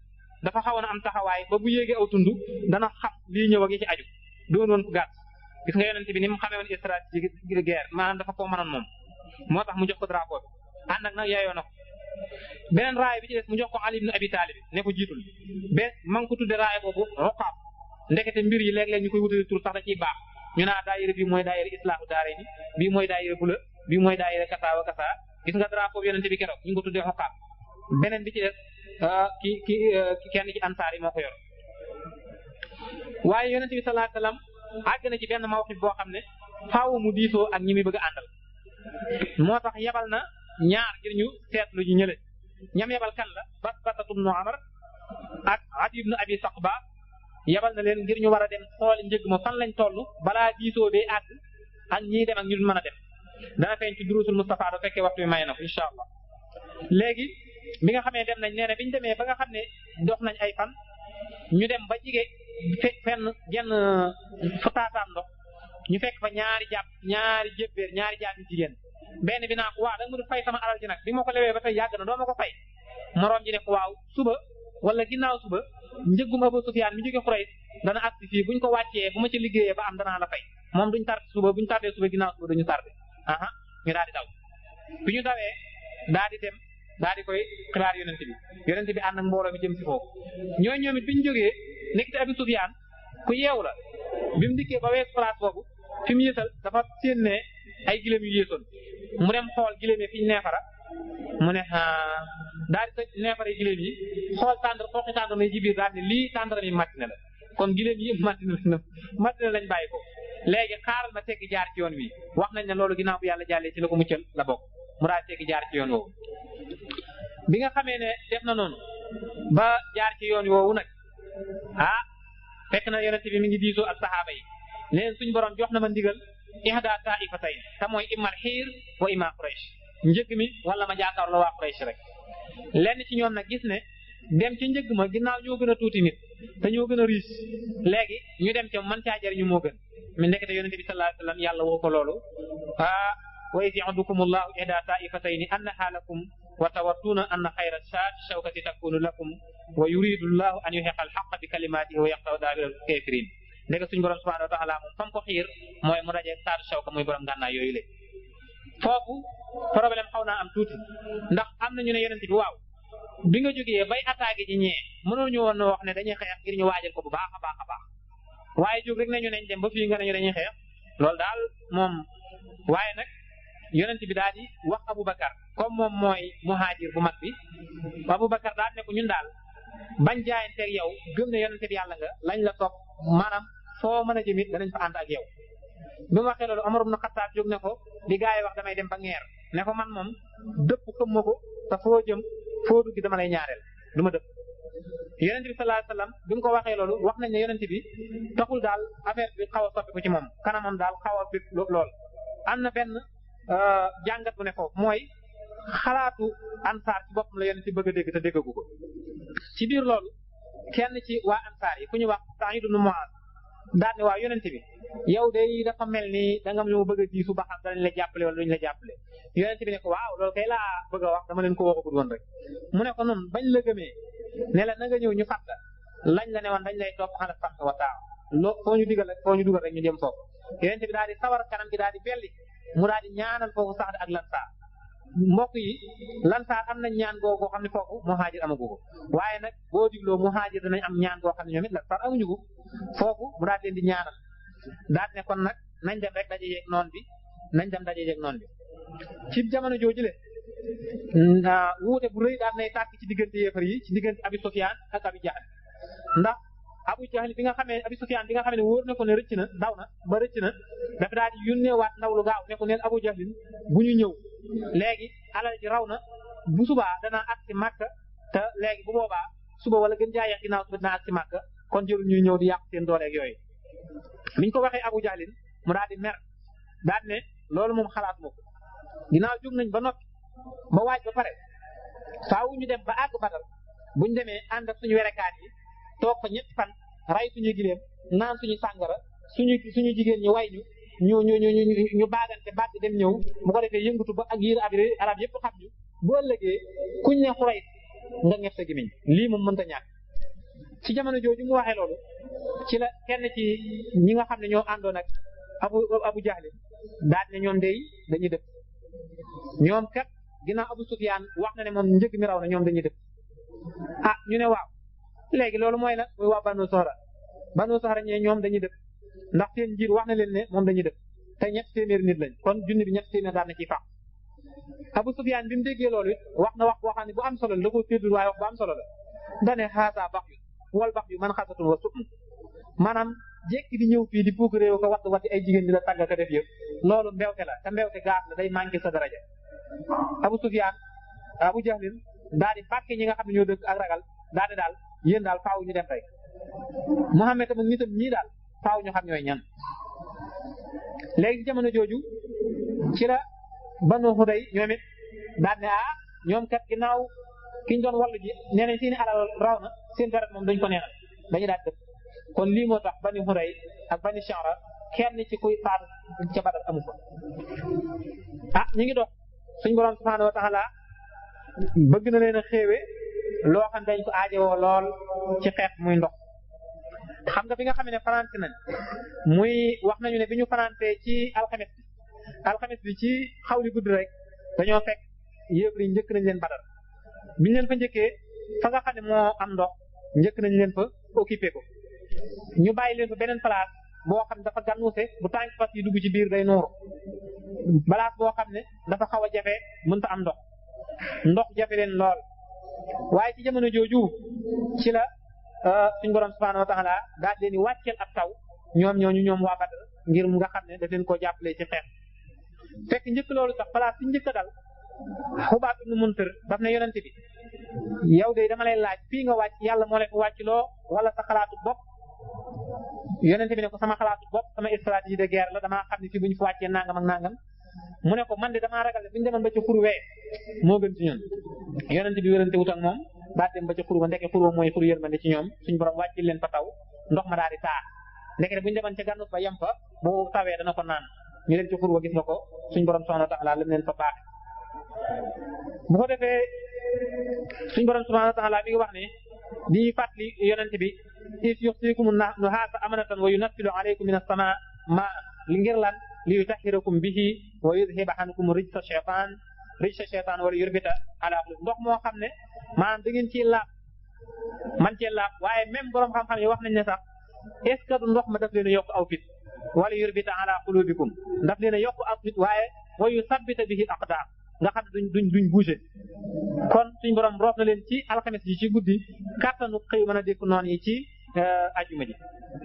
dafa xawoon a am taxawaay ba bu yéegee aw tund dana xam lii ñëw ak yi ci aju doon woon ku gàtt gis nga yonent bi ni mu xamee woon stratégie guerre maanaam dafa koo mënoon moom moo tax mu jox ko drapeau bi ànd ak nag yaayoo na ko beneen raaya bi ci des mu jox ko Ali ibn Abi Talib ne ko jiitul ma ngi ko tudde raaya boobu Uqaab ndekete mbir yi léeg-léeg ñu koy wutali tur sax da ciy baax ñu naa daayira bii mooy daayira islaahu daarayni bii mooy daayira bula bii mooy daayira kasaa wa kasaa gis nga drapeau bi yonent bi keroog ñu ngi ko tuddee Uqaab beneen bi ci des ki kenn ci ansaar yi moo ko yor waaye yonent bi sallallahu alayhi wasallam àgg na ci benn mawqif boo xam ne faaw mu diisoo ak ñi muy bëgg a àndal moo tax yebal na ñaar ngir ñu seetlu ñu ñële ñam yebal kan la Basbatatu ibnu Amr ak Adi ibnu Abi Saqba yebal na leen ngir ñu war a dem xool njëg ma fan lañ toll balaa diisoo bee àgg ak ñiy dem ak ñu dul mën a dem dana feeñ ci durusul Mustafa da fekkee waxtu bi may na ko incha allah léegi bi nga xamee dem nañ nee na bi ñu demee ba nga xam ne dox nañ ay fan ñu dem ba jige fenn genn fu taataan ndox ñu fekk fa ñaari jébbeer ñaari jaam yu jigéen benn bi naa ko waaw da nga fay sama alal ji nag bi ma ko lewee ba tey yàgg na doo ma ko fay moroom ji ne ko waaw suba wala ginnaaw suba njëggum Abu Sufyaan mi jóge Quraysh dana agsi fii buñ ko wàccee bu ma ci liggéeyee ba am danaa la fay moom duñ tardé suba buñ tardé suba ginnaaw suba duñu tardé ñu daal di daw bi ñu dawee daal di dem daal di koy xibaar yonent bi ànd ak mbooloo mi jëm si foofu ñooñu ñoom it bi ñu jógee nekk te Abu Sufyaan ku yeewu la bi mu dikkee ba wees place boobu fi mu yësal dafa séen ne ay gileem yu yéesoon mu dem xool gileem yi fi ñu neefara mu ne daal di tëj neefara yi gileem yi xool xooxi tàndar yi ci biir daal ne lii tàndara mi màtt na la kon gileem yi màtt na lañ bàyyi ko léegi xaaral ma teggi jaar ci yoon wi wax nañ ne loolu ginnaaw bu yàlla jàllee ci la ko muccal la bokk mu daal teggi jaar ci yoon woowu bi nga xamee ne def na noonu ba jaar ci yoon woowu nag fekk na yonent bi mi ngi diisoo ak saxaaba yi leen suñ borom jox na ma ndigal ihda taifatayn te mooy immal xiir wa imma Quraysh njëgg mi wala ma jaakaar la waa Quraysh rek lenn ci ñoom nag gis ne dem ci njëgg ma ginnaaw ñoo gën a tuuti nit te ñoo gën a riis léegi ñu dem ca mën caa jariñu moo gën mi ndekete yonent bi sallallahu alayhi wasallam yàlla woo ko loolu wa iz ya'idukumullahu ihda ta'ifatayni annaha lakum wa tawadduna anna khayra shawkati takunu lakum wa yuridu llahu an yuhiqqa al-haqqa bi kalimatihi wa yaqta'u daabira al-kafirin ndeke suñu borom subhanahu wa ta'ala moom fam ko xiir mooy mu daje saatu shawka muy borom ngànnaay yooyu le foofu problème xaw naa am tuuti ndax am na ñu ne yonent bi waaw bi nga jógee bay attaqué ji ñee mënoo ñu woon wax ne dañuy xeex ngir ñu waajal ko bu baax a baax a baax waaye jóg rek nañu nañ dem ba fii nga nañu dañuy xeex loolu daal moom waaye nag yonent bi daal di wax Aboubacar comme moom mooy muhaajir bu mag bi Aboubacar daal ne ko ñun daal bañ jaayanteeg yow gëm ne yonent bi yàlla nga lañ la topp maanaam foo mën a jëmit danañ fa ànd ak yow. bi mu waxee loolu Umar ibn Khattab jóg ne ko di gaa yi wax damay dem ba ngeer ne ko man moom dëpp xam ma ko te foo jëm foo dugg dama lay ñaareel du ma dëpp. yonent bi sallallahu alayhi wasallam bi mu ko waxee loolu wax nañ ne yonent bi taxul daal affaire bi xaw a soppi ko ci moom kanamam daal xaw a bit lool. am na benn jàngat bu ne foofu mooy xalaatu ansaar ci boppam la yonent bi bëgg a dégg te déggagu ko. ci biir loolu kenn ci waa ansaar yi ku ñu wax Sa'id ibn Mu'adh daal ne waa yonent bi yow de dafa mel ni da nga ñu bëgg a diisu ba xam danañ la jàppale wala duñ la jàppale yonent bi ne ko waaw loolu kay laa bëgg a wax dama leen ko waxagul woon rek. mu ne ko noonu bañ la gëmee ne la na nga ñëw ñu fat la lañ la ne woon dañ lay topp xana fat wa taaw foo ñu digal rek foo ñu dugal rek ñu dem foofu. yonent bi daal di sawar kanam gi daal di belli mu daal di ñaanal foofu sax ak lansaar mbokk yi lansaar am nañ ñaan goo xam ne foofu muhaajir amagu ko waaye nag boo digloo muhaajir danañ am ñaan goo xam ne ñoom it lansaar amuñu ko foofu mu daal leen di ñaanal daal ne kon nag nañ dem rek daje yeeg noon bi nañ dem daje yeeg noon bi. ci jamono jooju le wuute bu rëy daal nay tàkk ci diggante yéefar yi ci diggante Abi Sufyaan ak Abi Jahl ndax Abu Jahl bi nga xamee Abi Sufyaan bi nga xamee ne wóor na ko ne rëcc na daw na ba rëcc na dafa daal di yónneewaat ndaw lu gaaw ne ko neen Abu Jahl bu ñu ñëw léegi alal ji raw na bu subaa danaa ak ci Makka te léegi bu boobaa suba wala gën jaayee ginnaaw suba dinaa ak ci Makka kon jëru ñuy ñëw di yàq seen dooleeg yooyu. biñ ko waxee Abu Jahl mu daal di mer daal ne loolu moom xalaat ma ko ginnaaw jóg nañ ba noppi ba waaj ba pare faaw ñu dem ba àgg Badar buñ demee ànd ak suñu werekaat yi toog fa ñetti fan ray suñuy gileem naan suñu sàngara suñu jigéen ñi way ñu baagante bàgg dem ñëw bu ko defee yëngatu ba ak yéer arab yëpp xam ñu bu ëllëgee kuñ ne xuray nga ñef sa gimiñ lii moom mënta ñàkk. ci jamono jooju mu waxee loolu ci la kenn ci ñi nga xam ne ñoo àndoon ak Abu Jahl daal ne ñoom day dañuy dëpp ñoom kat ginnaaw Abu Sufyaan wax na ne moom njëg mi raw na ñoom dañuy dëpp. ñu ne waaw léegi loolu mooy nag muy waa Banu Soxra ñee ñoom dañuy dëpp ndax seen njiit wax na leen ne moom dañuy dëpp te ñett téeméeri nit lañ kon junni bi ñett téeméer daal na ciy faax. Abu Sufyaan bi mu déggee loolu it wax na wax boo xam ne bu am solo la da koo séddul waaye wax bu am solo la dane xaasaa bax yu wal bax yu man xasatun wa suum maanaam jekki di ñëw fii di puuk réew ko watt ay jigéen di la tàgg ka def yëpp loolu mbewte la te mbewte gaas la day manqué sa daraja. Abu Jahl daal di bàkke ñi nga xam ne ñoo dëkk ak ragal daal di daal yéen daal faaw ñu dem rek Muhammad tamit nitam ñii daal faaw ñu xam ñooy ñan. léegi jamono jooju ci la Banu Xuday ñoom it daal ne ñoom kat ginnaaw kiñ doon wallu ji nee nañ seeni alal raw na seen deret moom dañ ko neenal dañu daal dëpp kon lii moo tax Banu Xuday ak Banu Sha'ra kenn ci kuy faatu ca Badar amu fa. ñu ngi dox suñ borom subhaanahu wa ta'ala bëgg na leen a xéewe loo xam dañ ko aajowoo lool ci xeet muy ndox. xam nga bi nga xam ne fanaante nañ muy wax nañu ne bi ñu fanaantee ci alxames bi ci xawli guddi rek dañoo fekk yéefar yi njëkk nañ leen Badar biñ leen fa njëkkee fa nga xam ne moo am ndox njëkk nañ leen fa occupé ko ñu bàyyi leen fa beneen place boo xam ne dafa gànnuuse bu tànk fas yi dugg ci biir day nuuru place boo xam ne dafa xaw a jafe mënta am ndox jafe leen lool waaye ci jamono jooju ci la suñ borom subhaanahu wa ta'ala daal leen di wàcceel ab taw ñoom waa Badar ngir mu nga xam ne daf leen koo jàppale ci xeex fekk njëkk loolu sax place ci njëkk a dal Xubaab ibn Munzir daf ne yonent bi yow de dama lay laaj fii nga wàcc yàlla moo lay ko wàcc loo wala sa xalaatu bopp yonent bi ne ko sama xalaatu bopp sama stratégie de guerre la damaa xam ne fii bu ñu fa wàccee nangam ak nangam mu ne ko man de damaa ragal ne bu ñu demoon ba ca xur wee moo gën ci ñun yonent bi wérante wut ak moom daal dem ba ca xur ba ndeke xur ba mooy xur yërmande ci ñoom suñu borom wàccil leen fa taw ndox ma daal di taa ndeke bu ñu demoon ca gànnut ba yem fa bu tawee dana ko naan ñu leen ci xur ba gis nga ko suñu borom subhanahu wa ta'ala lam leen fa baax bu ko defee suñu borom subhanahu wa ta'ala mi ngi wax ne di fàttali yonent bi is yuxsikum nuhaasa amanatan wa yunazzilu alaykum min as-samaa ma li ngir lan li yutahhirakum bihi wa yudhhiba ankum rijsa shaytaan wala yurbita ala ndox moo xam ne maanaam da ngeen ciy laab man cee laab waaye même borom xam-xam yi wax nañ ne sax est ce que du ndox ma daf leen a yokk aw fit wala yurbita ala qulubikum daf leen a yokk aw fit waaye wa yusabbita bihi aqdaam nga xam ne duñ bouger kon suñ borom roof na leen ci alxames yi ci guddi kàttanu xëy mën a dékk noon yi ci ajuma ji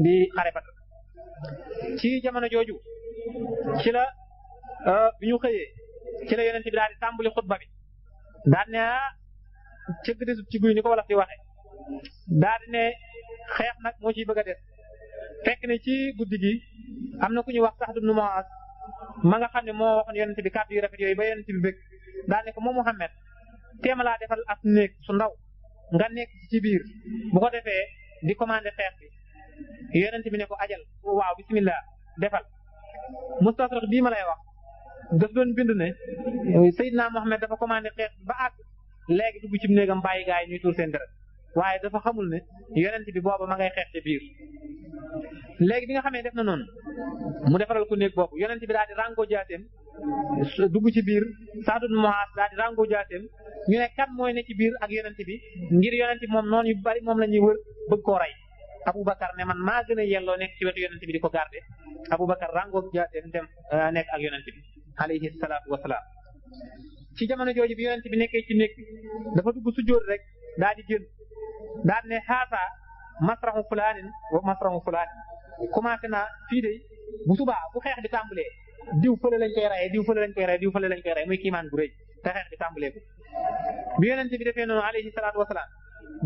di xare Badar ci jamono jooju ci la bi ñu xëyee ci la yonent bi daal di tàmbali xutba bi daal ne cëgg desut ci guy ni ko wolof di waxe daal di ne xeex nag moo ciy bëgg a des fekk ne ci guddi gi am na ku ñuy wax Sa'd ibn Mu'adh ma nga xam ne moo waxoon yonent bi kàddu yu rafet yooyu ba yonent bi bëgg daal ne ko moom Muhammad téema laa defal ab néeg su ndaw nga nekk ci biir bu ko defee di commandé xeex bi yonent bi ne ko ajal waaw bismillah defal mustasrix bii ma lay wax daf doon bind ne Seydina Muhammad dafa commandé xeex ba àgg léegi dugg ci néegam bàyyi gaa yi ñuy tuur seen deret waaye dafa xamul ne yonent bi booba ma ngay xeex ci biir léegi bi nga xamee def na noonu mu defaral ko néeg boobu yonent bi daal di rango jaateem dugg ci biir Sa'd ibn Mu'adh daal di rango jaateem ñu ne kan mooy ne ci biir ak yonent bi ngir yonent bi moom noonu yu bari moom la ñuy wër bëgg koo rey Aboubacar ne man maa gën a yelloo nekk ci wetu yonent bi di ko garde Aboubacar rango jaateem dem nekk ak yonent bi alayhi salaatu wasalaam ci jamono jooju bi yonent bi nekkee ci néeg bi dafa dugg sujjóot rek daal di génn daal ne xaasa masrahu fulaanin wa masrahu fulaanin commencé naa fii de bu subaa bu xeex bi tàmbalee diw fële lañ koy rey diw fële lañ koy rey diw fële lañ koy rey muy kiimaan bu rëy te xeex bi tàmbalee ko bi yonent bi defee noonu alayhi salaatu wasalaam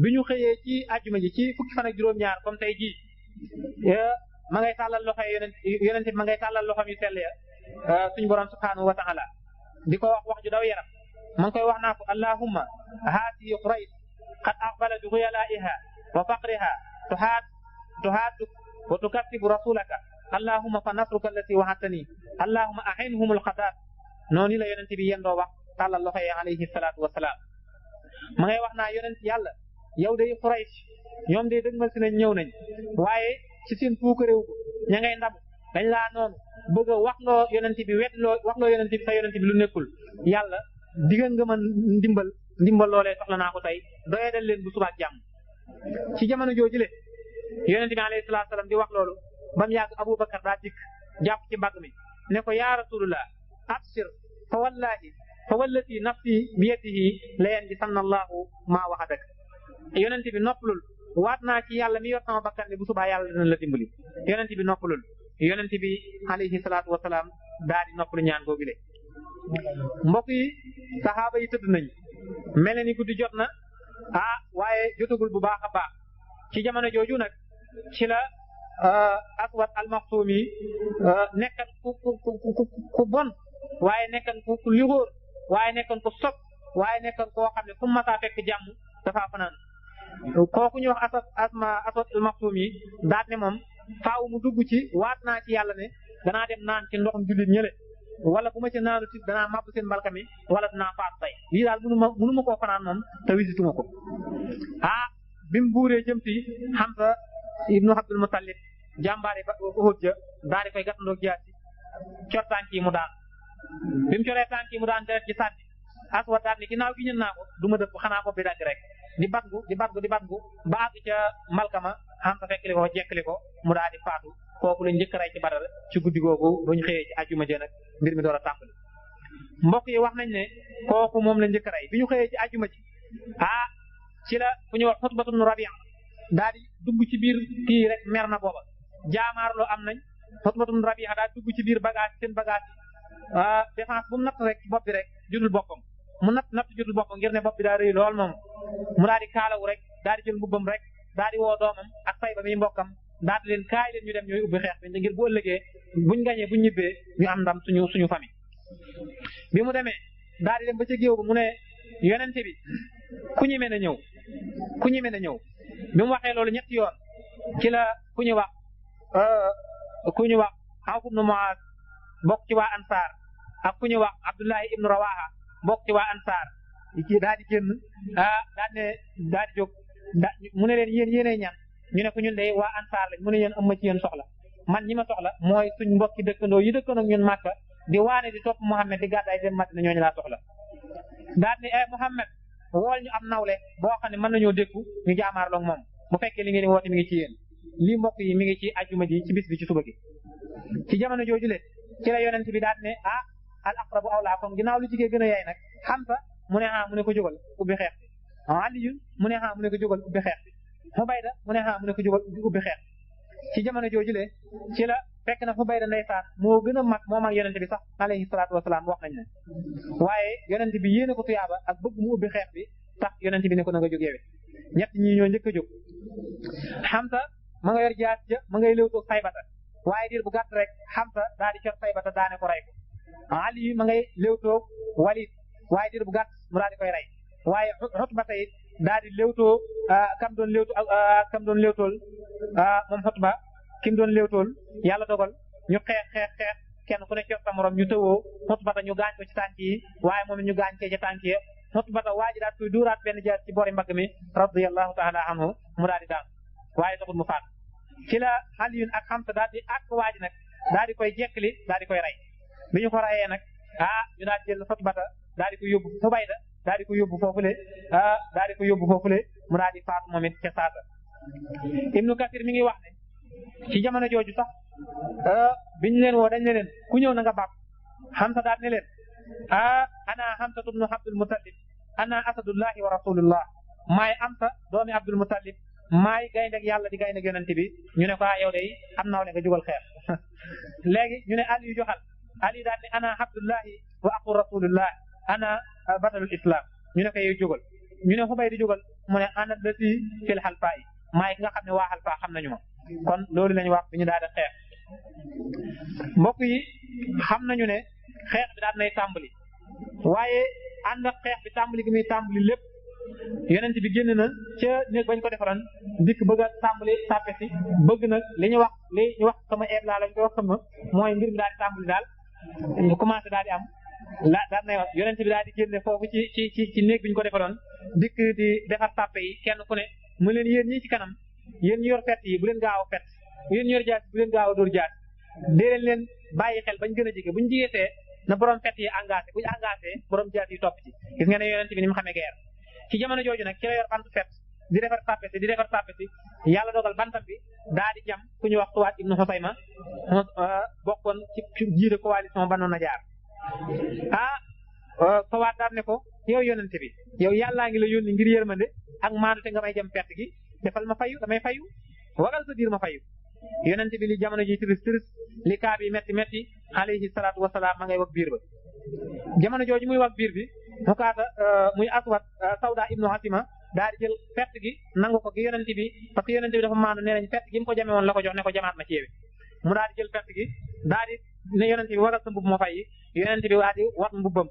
bi ñu xëyee ci àjjuma ji ci fukki fan ak juróom-ñaar comme tey jii ma ngay tàllal loxo yonent bi ma ngay tàllal loxom yu sell ya suñu borom subhanahu wa ta'ala di ko wax ju daw yaram ma ngi koy wax naa ko allahumma haati quraysh qad aqbalat bi khuyalaiha wa faqriha tuhaatu wa tukattibu rasulaka allahumma fa nasruka allati wa'adtani allahumma ahinhum alqadat noonu la yonent bi yendoo wax tàllal loxo yi alayhi salaatu wasalaam ma ngay wax naa yonent yàlla yow day quraysh ñoom day dëgmal si nañ ñëw nañ waaye ci seen puuk réew ña ngay ndam dañ laa noonu bëgg a waxloo yonent bi waxloo yonent bi sa yonent bi lu nekkul yàlla digal nga ma ndimbal loolee soxla naa ko tey doyadal leen bu subaak jàmm ci jamono jooju le yonent bi alayhi salaatu salaam di wax loolu ba mu yàgg Aboubacar daa dikk jàpp ci mbagg mi ne ko yaa rasulullah abshir fa wallahi fa wallati nafsi bi yadihi la yanjisanna allahu maa waxadak yonent bi noppalul waat naa ci yàlla mi yor sama bakkan ne bu subaa yàlla dina la dimbali yonent bi noppalul yonent bi alayhi salaatu wasalaam daa di noppalu ñaan googu le mbokk yi saxaaba yi tëdd nañu mel ni guddi jot na waaye jotagul bu baax a baax ci jamono jooju nag ci la Aswad al-Maxsumi nekkan ku bon waaye nekkan ku lixóor waaye nekkan ku sob waaye nekkan koo xam ne fu mu masaa fekk jàmm dafa fanaan kooku ñu wax Aswad al-Maxsumi daat ne moom faaw mu dugg ci waat naa ci yàlla ne danaa dem naan ci ndoxum jullit ñële wala bu ma ci naanu ci danaa màbb seen mbalka mi wala dinaa faat tey lii daal mënu ma koo fanaan moom te wisituma ko bi mu buuree jëm ci Hamza ibnu Abdul Muttalib jàmbaare ba Uhud ja daal di koy gàttandoo jaasi cor tànk yi mu daan bi mu coree tànk yi mu daan deret ci sànni Aswad daal ni ginnaaw gi ñën naa ko du ma dëpp xanaa bopp bi dagg rek di batgu ba àgg ca mbalkama Hamza fekkli ko jekkli ko mu daal di faatu kooku lañ njëkk rey ci Badar ci guddi googu ba ñu xëyee ci àjjuma jë nag mbir mi door a tàmbali mbokk yi wax nañ ne kooku moom la njëkk rey bi ñu xëyee ci àjjuma ji ci la fu ñu wax Utbatu ibn Rabi'a daal di dugg ci biir kii rek mer na booba jaamaarloo am nañ Utbatu ibn Rabi'a daal dugg ci biir bagage seen bagage défense bu mu natt rek ci bopp bi rek jutul boppam mu natt jutul boppam ngir ne bopp bi daa rëy lool moom mu daal di kaalawu rek daal di jël mbubbam rek daal di woo doomam ak tay ba muy mbokkam daal di leen kaay leen ñu dem ñooy ubbi xeex bi ngir bu ëllëgee buñ gañee buñ ñibbee ñu am ndam suñu famille bi mu demee daal di dem ba ca géew ba mu ne yonente bi ku ñeme na ñëw bi mu waxee loolu ñetti yoon ci la ku ñu wax Awf ibn Mu'az bokk ci waa Ansaar ak ku ñu wax Abdullahi ibn Rawaha bokk ci waa Ansaar ci daal di génn daal di jóg mu ne leen yéenay ñan ñu ne ko ñun de waa Ansaar lañ mu ne yéen am ma ci yéen soxla man ñi ma soxla mooy suñ mbokki dëkkandoo yi dëkkandoo ak ñun Makka di waane di topp Muhammad di gàddaay dem Madina ñooñu laa soxla daal ne Muhammad wool ñu am nawle boo xam ne mën nañoo dékku ñu jaamaarloog moom bu fekkee li ngeen di woote mi ngi ci yéen lii mbokk yi mi ngi ci ajjuma ji ci bis bi ci suba gi ci jamono jooju le ci la yonent bi daal ne al aqrabu awlaa comme ginnaaw lu jigee gën a yaay nag Hamza mu ne mu ne ko jógal ubbi xeex bi Aliyun mu ne mu ne ko jógal ubbi xeex bi Ubayda mu ne mu ne ko jógal ubbi xeex ci jamono joojule ci la fekk na Xubayda ndeysaan moo gën a mag moom ak yonente bi sax alayhi salaatu wasalaam wax nañ ne waaye yonente bi yéene ko tuyaaba ak bëgg mu ubbi xeex bi tax yonente bi ne ko na nga jóg yewe ñett ñii ñoo njëkk a jóg Hamza ma nga yor jaas ja ma ngay léewtoo Saybata waaye diir bu gàtt rek Hamza daal di cor Saybata daane ko rey ko Ali ma ngay léewtoo Walid waaye diir bu gàtt mu daal di koy rey waaye Utba it daal di léewtoo kam doon léewtool moom Utba ki mu doon léewtool yàlla dogal ñu xeex kenn ku ne cor sa morom ñu tëwoo Utba ñu gaañ ko ci tànk yi waaye moom ñu gaañ kee ci tànk yi Utba waa ji daal koy duuraat benn jaar ci boori mbagg mi radiyallahu taala anhu mu daal di daan waaye taxul mu faat ci la Aliyun ak Hamza daal di àgg waa ji nag daal di koy jekkali daal di koy rey bi ñu ko reyee nag ñu daal di jël Utba daal di ko yóbbu Xubayda daal di ko yóbbu foofule mu daal di faatu moom it ca saasa Ibnu Kasir mi ngi wax ne ci jamono jooju sax biñ leen woo dañ ne leen ku ñëw na nga bàq Hamza daal ne leen ana Hamza ibnu Abdul Muttalib ana asadullahi wa rasulullah maay Hamza doomi Abdul Muttalib maay gaynde yàlla di gaynde yonent bi ñu ne ko yow de am nawle nga jugal xeex léegi ñu ne Ali joxal Ali daal ne ana Abdullahi wa aqu rasulullah ana batalul islam ñu ne ko yow jógal ñu ne Xubayda di jógal mu ne ana lati fil xalfa yi maay ki nga xam ne waa xalfa xam nañu ma kon loolu lañu wax bi ñu daal di xeex mbokk yi xam nañu ne xeex bi daal nay tàmbali waaye ànd ak xeex bi tàmbali gi muy tàmbali lépp yonent bi génn na ca néeg bañ ko defaroon dikk bëgg a tàmbali sàppe si bëgg nag li ñu wax sama eeb laa lañ koy wax sama mooy mbir mi daal di tàmbali daal ñu commencé daal di am daal nay wax yonent bi daal di génne foofu ci néeg bi ñu ko defaroon dikk di defar sàppe yi kenn ku ne mu leen yéen ñii ci kanam yéen ñu yor fett yi bu leen gaaw a fett yéen ñu yor jaas bu leen gaaw a dóor jaas dee leen bàyyi xel bañ gën a jege buñ jigeetee na borom fett yi engagé buñ engagé borom jaas yi topp ci gis nga ne yonent bi ni mu xamee guerre ci jamono jooju nag ci la yor bant fett di defar sàppe si yàlla dogal bantam bi daa di jam ku ñu wax Suwaat ibnu Xusayma bokkoon ci jiite coalition Banu Najaar Suwaat daal ne ko yow yonent bi yow yàllaa ngi la yónni ngir yërmande ak maandu te nga may jam fett gi defal ma fayu damay fayu wagal sa biir ma fayu yonent bi li jamono ji tiris li kaa bi metti alayhi salaatu wasalaam ma ngay wax biir ba jamono jooju muy wax biir bi mu kaata muy Aswad Sawda ibnu Hasima daal di jël fett gi nangu ko gi yonent bi parce que yonent bi dafa maandu nee nañ fett gi mu ko jame woon la ko jox ne ko jamaat ma ci yewi mu daal di jël fett gi daal di ne yonent bi wagal sa mbubb ma fay yonent bi daal di wat mbubbam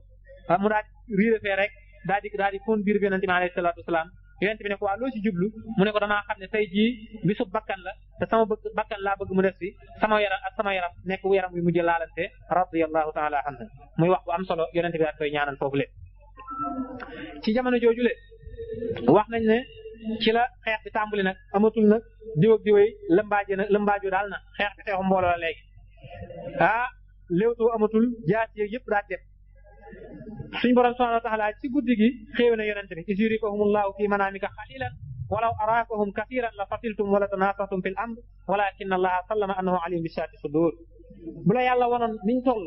mu daal di riire fee rek daal di fóon biir bi yonent bi alayhi salaatu wasalaam yonent bi ne ko waa loo ci jublu mu ne ko damaa xam ne tey jii bisu bakkan la te sama bakkan laa bëgg mu des fi sama yaram nekk yaram wi mujj laalante radiyallahu taala anhu muy wax bu am solo yonent bi daal koy ñaanal foofu le ci jamono joojule wax nañ ne ci la xeex bi tàmbali nag amatul nag diw ak diwéy lëmbaaju daal na xeex bi xeexu mbooloo la léegi léewtoo amatul jaas yeeg yëpp daal def suñ borom subhanahu wa taala ci guddi gi xéewe na yonent bi is yurikahumullahu fi manamika xalilan walaw araakahum kasiran la fatiltum wala tanasatum fil amr walakin allaha sallama annahu alim bi saati sudur bu la yàlla wonoon niñ toll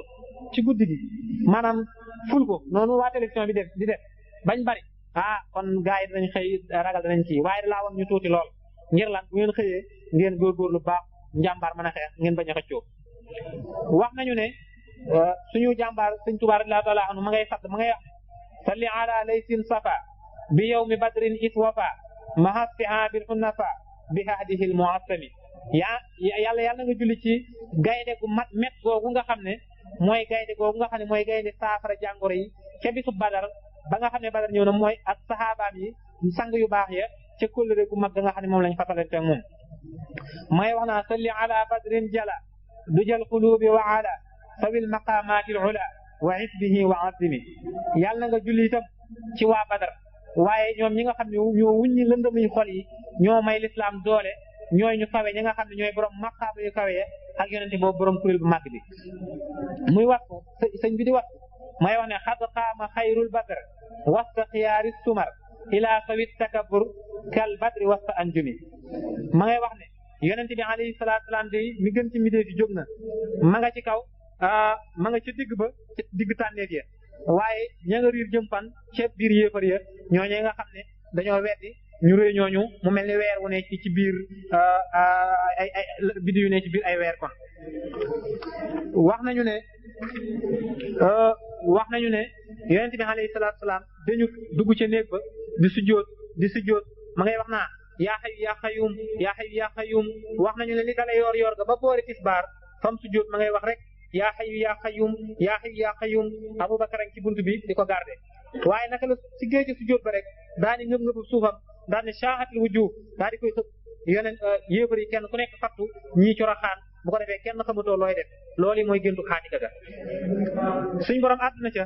ci guddi gi maanaam ful ko noonu waa télévision bi di def bañ bari kon gars yi danañ xëy ragal danañ ci waaye da laa woon ñu tuuti lool ngir lan bu ngeen xëyee ngeen góorgóorlu baax njàmbaar mën a xeex ngeen bañ a xëccoo wax nañu ne suñu jàmbaar sëñ Tuubaa radiyallaahu taala anhu ma ngay wax salli ala laysin safa bi yawmi badrin it wafa mahasiha bil hunafa bi hadihi al muassami yàlla nga julli ci gaynde gu met googu nga xam ne mooy gaynde googu nga xam ne mooy gaynde saafara jàngoro yi ca bisu badar ba nga xam ne badar ñëw na mooy ak saxaabaam yi sang yu baax ya ca kóllëre gu mag nga xam ne moom lañ fasalante ak moom may wax naa salli ala badrin jala dujal qulubi wa ala sabil maqamatil ula wa isbihi wa azimi yàlla nga julli itam ci waa badar waaye ñoom ñi nga xam ne ñoo wuññi lëndëmuy xol yi ñoo may lislaam doole ñooy ñu kawe ñi nga xam ne ñooy borom maqaama yu kawe ak yonente boobu borom kuréel bu màgg bi muy wax sëñ bi di wax may wax ne xad qaama xayrul badr wasta xiyaari sumar ila sawit takabur kal badri wasta anjumi ma ngay wax ne yonente bi alayhi salaatu salaam di mi gën ci midee fi jóg na ma nga ci kaw ma nga ci digg ba ci digg tànneef ya waaye ña nga riir jëm fan ca biir yéefar ya ñooñee nga xam ne dañoo weddi ñu rëy ñooñu mu mel ni weer wu ne ci biir ay biddiw yu ne ci biir ay weer kon wax nañu ne yonent bi alayhi salaatu salaam dañu dugg ca néeg ba di sujjóot ma ngay wax naa yaa hayyu yaa qayyum yaa hayyu yaa qayyum wax nañu ne li dala yor ga ba boori tisbaar fam sujjóot ma ngay wax rek yaa hayyu yaa qayyum yaa hayyu yaa qayyum Abubakar ci buntu bi di ko garde waaye naka la si géej sujjóot ba rek daani ngëb suufam daal ne shaahatil wujuh daal di koy sëb yonent yéefar yi kenn ku nekk fattu ñii coroxaan bu ko defee kenn xamutoo looy def loolu mooy géntu xaatika ga suñ borom àdduna ca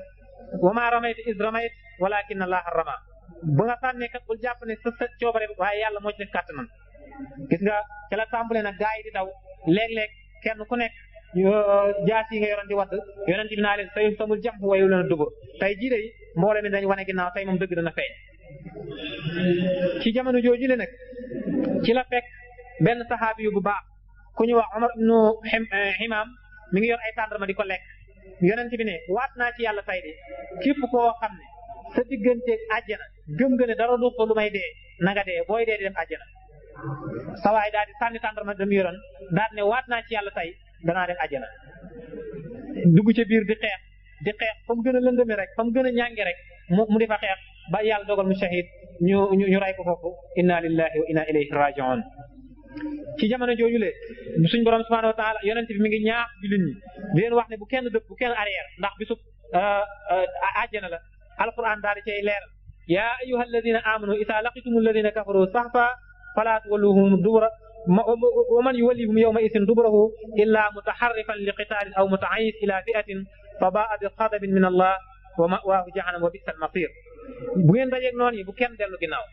wa maa ramayta iz ramayta walaakinna Allaaha ramaa ba nga sànnee kat bul jàpp ne sa coobare waaye yàlla moo ci def kàttanam gis nga ca la tàmbalee nag gaa yi di daw léeg-léeg kenn ku nekk jaas yi nga yoroon di wadd yonent bi naa leen sayum samul jam wayu leen a dubur tey jii day mbooloo mi dañ wane ginnaaw tey moom dëgg dana feeñ ci jamono jooju le nag ci la fekk benn saxaabi yu bu baax ku ñu wax Umar ibnu Himaam mi ngi yor ay tàndarma di ko lekk yonent bi ne waat naa ci yàlla tey de képp koo xam ne sa digganteeg àjjana gëm nga ne dara du ko lu may dee na nga dee booy dee di dem àjjana sawaay daal di sànni tàndarma dem yoroon daal ne waat naa ci yàlla tey danaa dem àjjana dugg ca biir di xeex fa mu gën a lëndëme rek fa mu gën a ñànge rek mu di fa xeex ba yàlla dogal mu shahid ñu ray ko foofu inna lillahi wa inna ilayhi raji'un ci jamono jooju le suñ borom subhanahu wa ta'ala yonent bi mi ngi ñaax jullit ñi di leen wax ne bu kenn dëpp bu kenn arrière ndax bisub àjjana la alquran daal di cay leeral yaa ayyuha alladina amanu isa laqitum alladina kafaru sahfa fala tuwalluhum dubura wa man yuwallihum yawma idin duburahu illa mutaharrifan li qitaalin aw muta'ayyis ila fi'atin fa ba'a bi ghadabin min allah wa ma'waahu jahannam wa bi'sal masir bu ngeen dajeeg noonu yi bu kenn dellu ginnaaw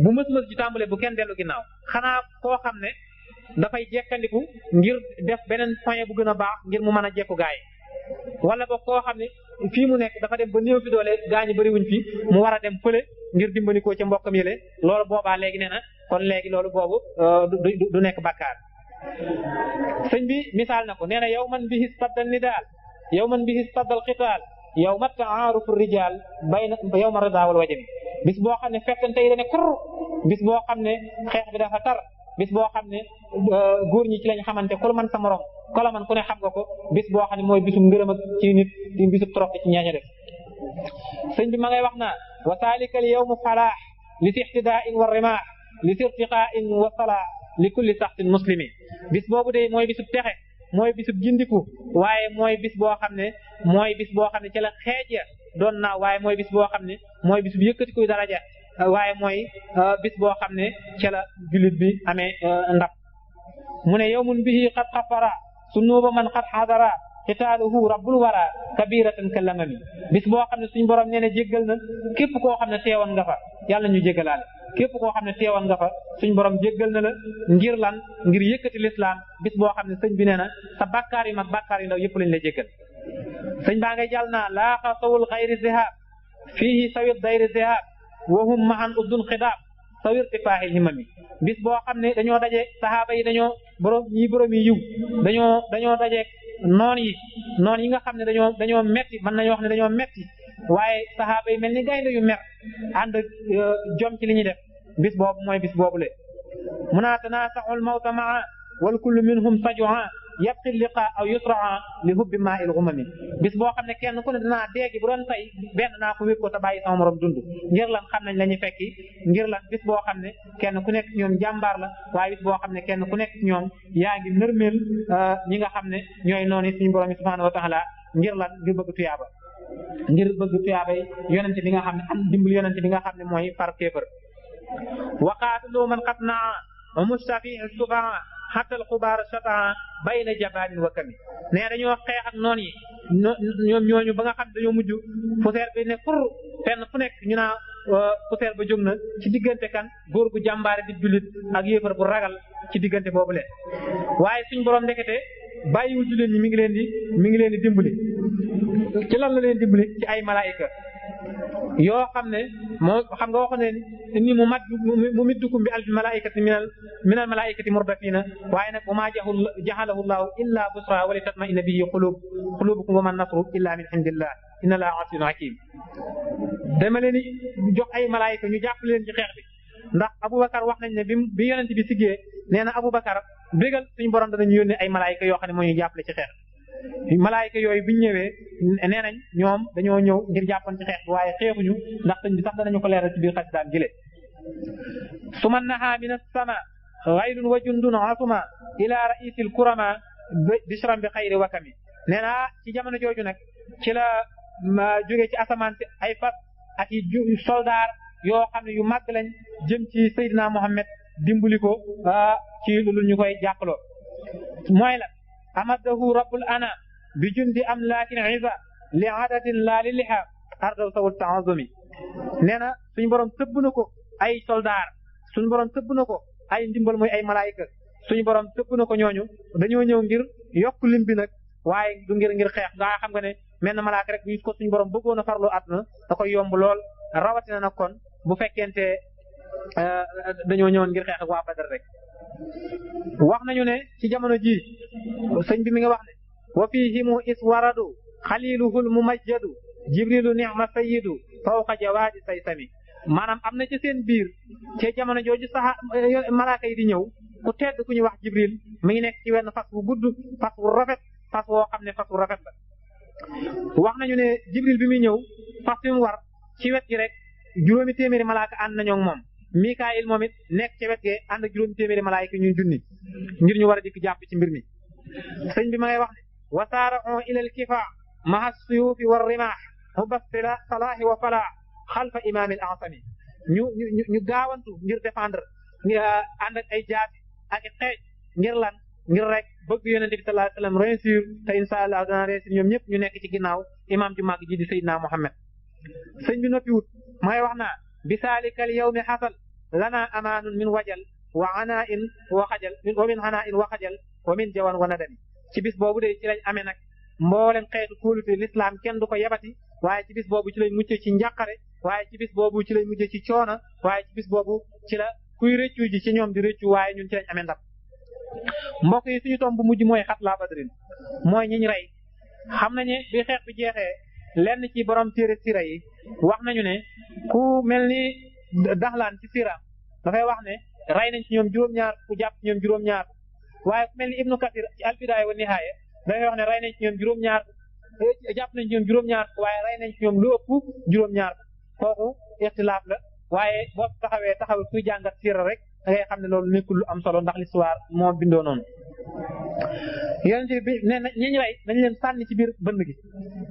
bu mës-mës ji tàmbalee bu kenn dellu ginnaaw xanaa koo xam ne dafay jekkandiku ngir def beneen point bu gën a baax ngir mu mën a jekku gaay wala boog koo xam ne fii mu nekk dafa dem ba néew fi doole gaañu bëriwuñ fi mu war a dem fële ngir dimbali ko ca mbokkam yële loolu boobaa léegi nee na kon léegi loolu boobu du nekk bakkaar sëñ bi misaal na ko nee na yow man bihi staddal nidaal yow man bihi staddal qitaal yow ma ta'aarufu rijaal bayna yow ma ridaa wal wajab bis boo xam ne fekkante yi dane kur bis boo xam ne xeex bi dafa tar bis boo xam ne góor ñi ci lañ xamante ku la man sa morom ku la man ku ne xam nga ko bis boo xam ne mooy bisum ngërëm ak ci nit di bisub trophée ci ñaaña def sëñ bi ma ngay wax naa wa saalika al yawmu falaax li si ixtidaa'in wa rimaax li si irtiqaa'in wa salaax li kulli saxtin muslimi bis boobu de mooy bisub texe mooy bisub gindiku waaye mooy bis boo xam ne ci la xeej ya doon naaw waaye mooy bis boo xam ne mooy bisub yëkkatiku daraja waaye mooy bis boo xam ne ci la jullit bi amee ndam mu ne yawmun bihi qad xafara sunuuba man qad xadara xitaaluhu rabbul wara kabiratan kalamami bis boo xam ne suñ borom nee na jéggal na képp koo xam ne teewoon nga fa yàlla ñu jéggalaale képp koo xam ne teewoon nga fa suñ borom jéggal na la ngir lan ngir yëkkati lislaam bis boo xam ne sëñ bi nee na sa bàkkaar yu mag bàkkaar yu ndaw yëpp lañ la jéggal sëñ baa ngay jàll naa laaxa sawul xayri zihab fiihi sawit dayri zihab wahum mahan uddun xidaab sawir tifaaxil himami bis boo xam ne dañoo daje sahaaba yi dañoo borom yi yiw dañoo dajeeg noon yi nga xam ne dañoo metti mën nañoo wax ne dañoo metti waaye sahaaba yi mel ni gaynde yu mer ànd jom ci li ñuy def bis boobu mooy bis boobu le munaa tanaasaxul mawta maa wal kullu minhum sajua yabqi liqa aw yusraa li hubbi maa il umami bis boo xam ne kenn ku ne danaa déegi bu doon tey benn naa ko wér ko te bàyyi sama morom dund ngir lan xam nañ la ñuy fekki ngir lan bis boo xam ne kenn ku nekk ñoom jàmbaar la waaye bis boo xam ne kenn ku nekk ñoom yaa ngi nërmeel ñi nga xam ne ñooy noonu suñu borom yi subhanahu wa taala ngir lan ngir bëgg tuyaaba yonente bi nga xam ne am dimbali yonente bi nga xam ne mooy par kéefër waqaatulu man qad naa wa mustafi subaa xatal xubaar sataa bayna jabaanin wa kami nee dañoo xeex ak noon yi ñoom ñooñu ba nga xam ne dañoo mujj poussière bi ne pour fenn fu nekk ñu naa poussière ba jóg na ci diggante kan góor gu jàmbaare di jullit ak yéefar bu ragal ci diggante boobu leen waaye suñ borom ndekete bàyyiwul jullit ñi mi ngi leen di dimbali ci lan la leen dimbali ci ay malaayika yoo xam ne moo xam nga waxoon ne ni mu middukum bi alfi malaikati minal malaikati murdafina waaye nag wa maa jahalahu llahu illa busra wa li tatma'inna bihi qulubukum wa man nasru illa min indillah inna allaha azizun hakim dama leen di jox ay malaayika ñu jàpp leen ci xeex bi ndax Aboubacar wax nañ ne bi yonent bi siggee nee na Aboubacar bégal suñu borom danañu yónnee ay malaayika yoo xam ne moo ñu jàppale ci xeex malaayika yooyu biñu ñëwee nee nañ ñoom dañoo ñëw ngir jàppoon ci xeex bi waaye xeexuñu ndax sëñ bi sax danañu ko leeral ci biir xasidaam gile suma naha min as-sama ghaylun wa jundun asuma ila ra'isil kurama bishram bi xayri wakami nee na ci jamono jooju nag ci la jógee ci asamaan si ay fas ak i soldaar yoo xam ne yu màgg lañ jëm ci Seydina Muhammad dimbali ko ci lu ñu koy jàppaloo mooy la amadahu rabbul ana bi jundi am laakin isa li adadin laa li liha ardaw sawul taazumi nee na suñu borom tëbb na ko ay soldaar suñu borom tëbb na ko ay ndimbal mooy ay malaayika suñu borom tëbb na ko ñooñu dañoo ñëw ngir yokk lim bi nag waaye du ngir xeex ngaa xam nga ne mel na malaaka rek bu ko suñu borom bëggoon a farlu àdduna da koy yomb lool rawatina nag kon bu fekkente dañoo ñëwoon ngir xeex ak waa Badar rek wax nañu ne ci jamono ji sëñ bi mi nga wax ne wa fihimu is waradu xaliluhul mumajjadu jibrilu ni'ma sayyidu fawqa jawaadi saysami maanaam am na ci seen biir ci jamono jooju sax malaaka yi di ñëw ku tedd ku ñu wax jibril mi ngi nekk ci wenn fas bu gudd fas bu rafet fas woo xam ne fas bu rafet la wax nañu ne jibril bi muy ñëw fas bi mu war ci wet gi rek juróomi téeméeri malaaka ànd nañoo ak moom Mikaayil moom it nekk ci wet gi ànd ak juróomi téeméeri malaaka ñuy junni ngir ñu war a dikk jàpp ci mbir mi sëñ bi ma ngay wax ne wasaara'u ilal kifaa maha suyuufi war rimaax mubassila salaahi wa falaax xalfa imaamil asami ñu gaawantu ngir défendre ànd ak ay jaasi ak xeej ngir lan ngir rek bëgg yonente bi sallallahu alayhi wasallam réussir te insha allah dana réussir ñoom ñëpp ñu nekk ci ginnaaw imaam ju màgg ji di Seydina Muhammad sëñ bi noppiwut may wax naa bisaalikal yawmi xasal lana amaanun min wajal wa anaa in wa xajal wa min anaa in wa xajal wa min jawan wa nadami ci bis boobu de ci lañ amee nag mboolem xeetu kóolute l'islam kenn du ko yabati waaye ci bis boobu ci lañ mucce ci njàqare waaye ci bis boobu ci lañ mucce ci coona waaye ci bis boobu ci la kuy rëccu ji ci ñoom di rëccu waaye ñun ci lañ amee ndam mbokk yi suñu tomb bu mujj mooy xatlaa badrin mooy ñiñ rey xam nañu bi xeex bi jeexee lenn ci borom téere sira yi wax nañu ne ku mel ni daxlaan ci sira dafay wax ne rey nañ ci ñoom juróom-ñaar ku jàpp ci ñoom juróom-ñaar waaye ku mel ni ibnu kasir ci albidaaya wa nihaaya dafay wax ne rey nañ ci ñoom juróom-ñaar jàpp nañ ci ñoom juróom-ñaar waaye rey nañ ci ñoom lu ëpp juróom-ñaar kooku ixtilaaf la waaye boo taxaw kuy jàngat sira rek da ngay xam ne loolu nekkul lu am solo ndax l'histoire moo bindoo noonu yonent bi nee na ñi ñu rey dañ leen sànni ci biir bënn gi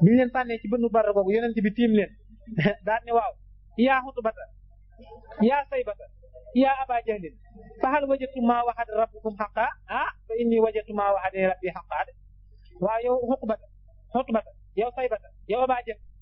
bi ñu leen sànnee ci bënnu Badar googu yonent bi tiim leen daal ne waaw yaa Utbata yaa Saybata yaa Aba Jahlin fa hal wajadtum maa wa'ada rabbukum haqqan fa inni wajadtu maa wa'adani rabbi haqqan de waaw yow Utbata yow Saybata yow Aba Jahl